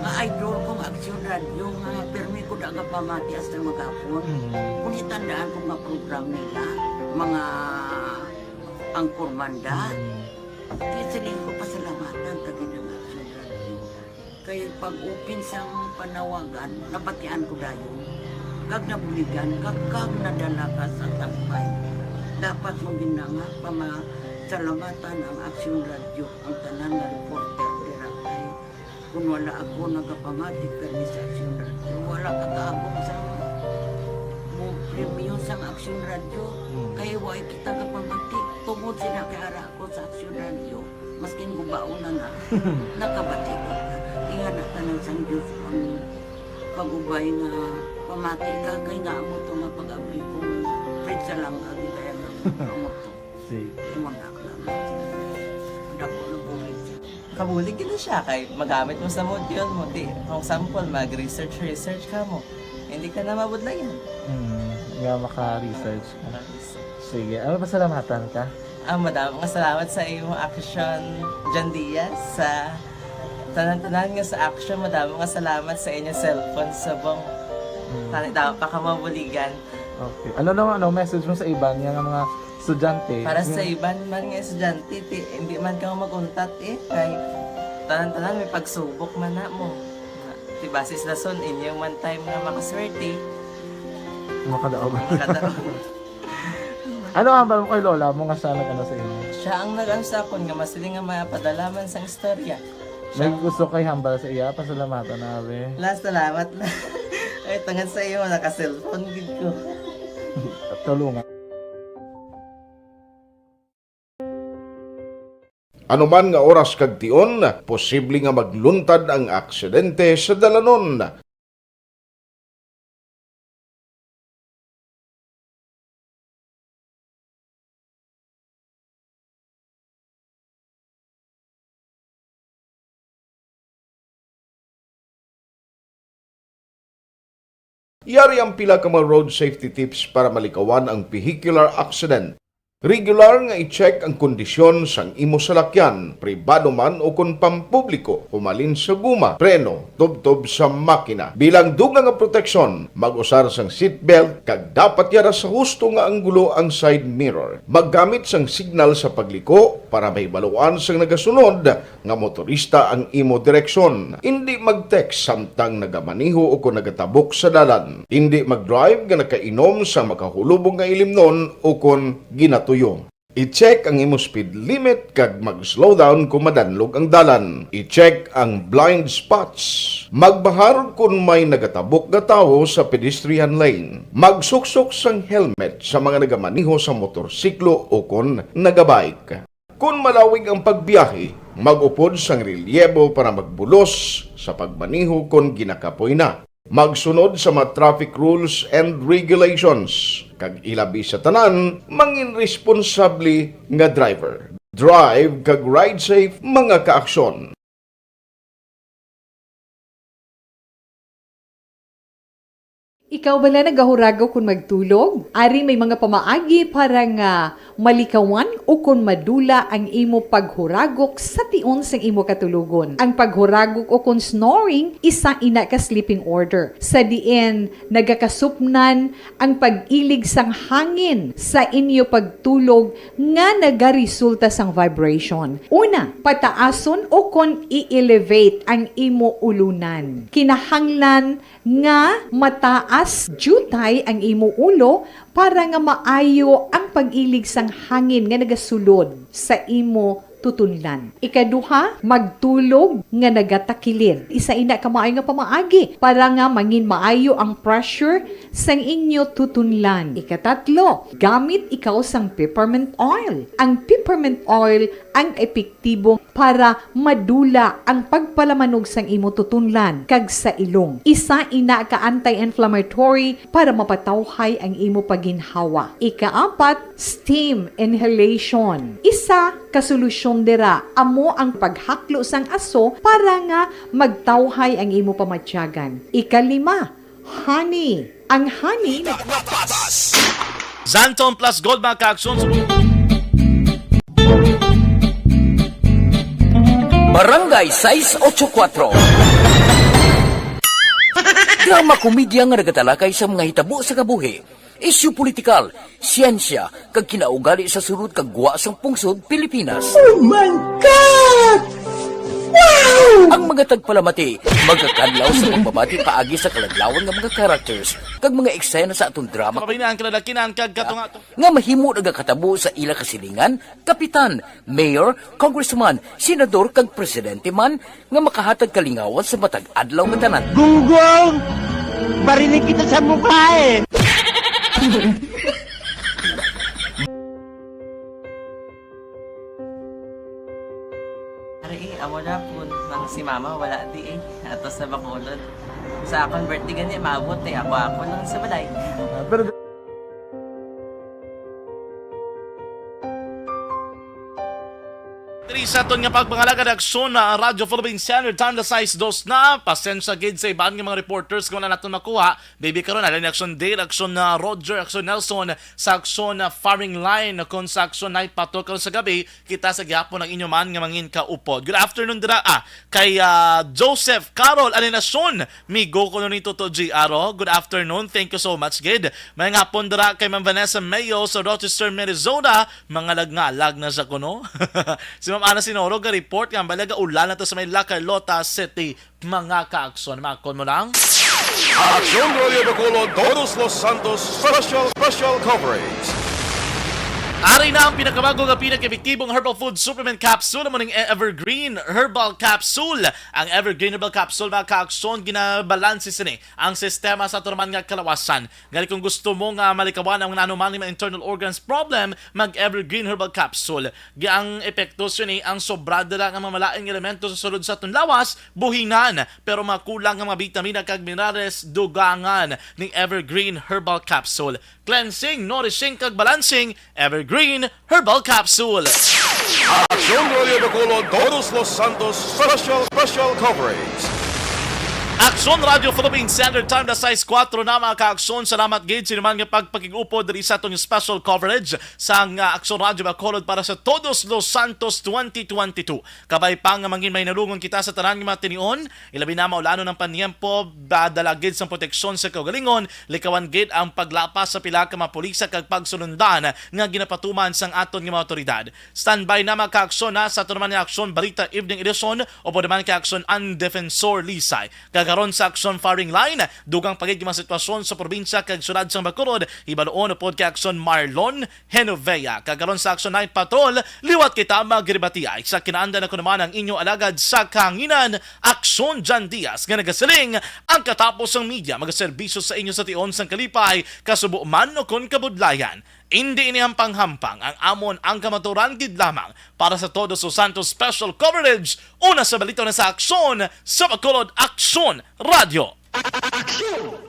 nga idol kong Aksyon Radio, nga pirmi ko daga pamati hasta maghapon. Mm. Kung itandaan ko nga program nila, mga Anchorman da. Mm. Kaya siling ko, pasalamatan ta gid ang Action Radio. Kay pag-open sang panawagan, nabatian ko dayon. Kag nabuligan, kag, kag nadala ka sa tampay. Dapat mo gid na nga pamasalamatan ang Action Radio, ang tanan nga reporter dira kay Kung wala ako nagapamati kani sa Aksyon Radio, wala ka kaabot sa mo premyo sang Aksyon Radio. Hmm. Kay wa kita kapamati. Tungod sila kay ara ako sa Aksyon Radio, maskin gubaon na na, nakabati ko. Ingana tanan sang Diyos ang pag-ubay nga pamati ka, kay nga amo to nga pag-abli ko, Fred, sa lang agi kaya nga amo to. Sige. Imo na lang. Dako na bulig. Kabulig gid siya kay magamit mo sa module mo. Di, for example, mag-research, research ka mo. Hindi ka na mabudlayan. Hmm, nga maka-research ka. Maka-research. Sige, ano, pasalamatan ka? Ah, madamo nga salamat sa imo Action, John Diaz, sa tanan-tanan nga sa Action. Madamo nga salamat sa inyo cellphone subong. Hmm. Tani daw pa ka mabuligan. Okay. Ano naman, ano, message mo sa iban nga, nga mga estudyante? Para sa Yung iban man nga estudyante, ti, hindi man ka mag-untat eh. Kay tanan-tanan may pagsubok man na mo. Ti basis lason, inyo man time nga makaswerte. Makadaog. Makadaog. Ano ang hambal mo kay lola mo nga siya nag-ano sa inyo? Siya ang nag-ano sa akon nga masiling nga mapadala man sang istorya. May Siya gusto kay hambal sa iya, pasalamatan na, be. La, salamat na. Ay, tungod sa iyo, naka-cellphone gid ko. Tulungan. Anuman nga oras kag tion, posible nga magluntad ang aksidente sa dalanon. Yari ang pila ka mga road safety tips para malikawan ang vehicular accident. Regular nga i-check ang kondisyon sang imo salakyan, pribado man o kon pampubliko, humalin sa guma, preno, tubtob sa makina. Bilang dugang nga proteksyon, mag-usar sang seatbelt kag dapat yara sa husto nga anggulo ang side mirror. Maggamit sang signal sa pagliko para mahibaluan sang nagasunod nga motorista ang imo direksyon. Indi mag-text samtang nagamaneho o kon nagatabok sa dalan. Indi mag-drive nga nakainom sa makahulubog nga ilimnon o kon ginatuyo. I-check ang imo speed limit kag mag-slow down kung madanlog ang dalan. I-check ang blind spots. Magbahar kung may nagatabok nga tawo sa pedestrian lane. Magsuksok sang helmet sa mga nagamaneho sa motorsiklo o kon nagabike. Kon malawig ang pagbiyahe, mag-upod sang relyebo para magbulos sa pagmaneho kon ginakapoy na. Magsunod sa mga traffic rules and regulations, kag ilabi sa tanan, mangin responsable nga driver. Drive kag ride safe, mga kaaksyon. Ikaw bala nagahuragok kon magtulog? Ari may mga pamaagi para nga malikawan ukon madula ang imo paghuragok sa tion sang imo katulogon. Ang paghuragok ukon snoring, isa ina ka sleeping order, sa diin nagakasupnan ang pag-ilig sang hangin sa inyo pagtulog nga nagaresulta sang vibration. Una, pataason ukon i-elevate ang imo ulunan. Kinahanglan nga mataas diutay ang imo ulo para nga maayo ang pag-ilig sang hangin nga nagasulod sa imo tutunlan. Ikaduha, magtulog nga nagatakilid. Isa ina ka maayo nga pamaagi para nga mangin maayo ang pressure sang inyo tutunlan. Ikatatlo, gamit ikaw sang peppermint oil. Ang peppermint oil ang epektibo para madula ang pagpalamanog sang imo tutunlan kag sa ilong. Isa ina ka anti-inflammatory para mapatawhay ang imo pagginhawa. Ikaapat, steam inhalation. Isa ka solusyon dira amo ang paghaklo sang aso para nga magtawhay ang imo pamatyagan. Ikalima, honey. Ang honey nag- Xanthone Plus Gold, mga kaaksyon. Barangay sais ocho kuatro. Drama komedya nga nagatalakay sa mga hitabo sa kabuhi, isyu politikal, siyensya, kag kinaugali sa sulod kag gwa sang pungsod Pilipinas. Oh my God! Wow! Ang mga tagpalamati magakadlaw sa pagbabati paagi sa kaladlawan nga mga characters kag mga eksena sa aton drama. Mabay na ang kalalakinan kag katunga-tunga. Nga mahimo nagakatabo sa ila kasilingan, kapitan, mayor, congressman, senador, kag presidente man nga makahatag kalingawan sa matag adlaw nga tanan. Gunggong! Barinig kita sa mukha eh! Ari eh, amo na po nang si mama wala di eh. Ato sa Bacolod. Sa akon birthday gani, maabot eh. Ako, ako lang sa balay. Ah, pero Diri sa aton nga pagpangalagad, aksyon na Radyo Philippine Standard Time, alas sais dos na. Pasensya gid sa iban nga mga reporters kung wala naton makuha. Baby, karon, ala ni Aksyon Dale, Aksyon na Roger, Aksyon Nelson, sa Aksyon na Firing Line, kung sa Aksyon Night Patrol karon sa gabi, kita sa gihapon ang inyo man nga mangin kaupod. Good afternoon dira, ah, kay, ah, Joseph Carol Alinasyon. Migo ko ni Toto G R, oh. Good afternoon. Thank you so much, gid. May nga hapon dira kay Ma'am Vanessa Mayo sa Rochester, Minnesota. Mangalag-ngalag na sa kuno. Si Ma'am Ana Sinoro ga-report nga balaga ulan na to sa may La Carlota City. Mga kaaksyon, makon mo lang. Aksyon Radio Bacolod, Todos Los Santos Special, Special Coverage. Ari na ang pinakabago nga pinakaepektibong herbal food supplement capsule, amo ning Evergreen Herbal Capsule. Ang Evergreen Herbal Capsule, mga kaaksyon, ginabalanse sini ang sistema sa aton man nga kalawasan. Gani, kung gusto mo nga malikawan ang anuman nga internal organs problem, mag Evergreen Herbal Capsule. Ang epekto sini, ang sobra dira nga mga malain nga elemento sa sulod sa aton lawas, buhinan, pero makulang nga mga bitamina kag minerales, dugangan ning Evergreen Herbal Capsule. Cleansing, nourishing, kag balancing, Evergreen Herbal Capsule. Aksyon Radio Bacolod, Todos Los Santos Special, Special Coverage. Aksyon Radio Philippine Standard Time, alas sais kuwatro na, mga kaaksyon. Salamat gid sa inyo man nga pagpakig-upod diri sa atong special coverage sang, ah, Aksyon Radio Bacolod para sa Todos Los Santos twenty twenty-two. Kabay pa nga mangin mahinalungon kita sa tanan nga mga tinion, ilabi na maulanon ang paniempo, ba-, dala gid sang proteksyon sa kaugalingon, likawan gid ang paglapas sa pila ka mga pulis kag pagsulundan nga ginapatuman sang aton nga mga awtoridad. Standby na, mga kaaksyon, na sa aton man nga Aksyon Balita Evening Edition, upod naman kay Aksyon Ang Defensor Lisay. Kag karon sa Aksyon Firing Line, dugang pa gid nga mga sitwasyon sa probinsya kag syudad sang Bacolod, hibaluon upod kay Aksyon Marlon Genovea. Kag karon sa Aksyon Night Patrol, liwat kita magrebatiay. Sa kinaandan, ako naman ang inyo alagad sa kahanginan, Aksyon Jan Diaz, nga nagasiling, ang katapos sang media magaserbisyo sa inyo sa tion sang kalipay, kasubo man o kon kabudlayan. Indi ini hampang-hampang, ang amon ang kamaturan gid lamang. Para sa Todos Los Santos Special Coverage, una sa balita na sa Aksyon sa Bacolod, Aksyon Radyo. Aksyon!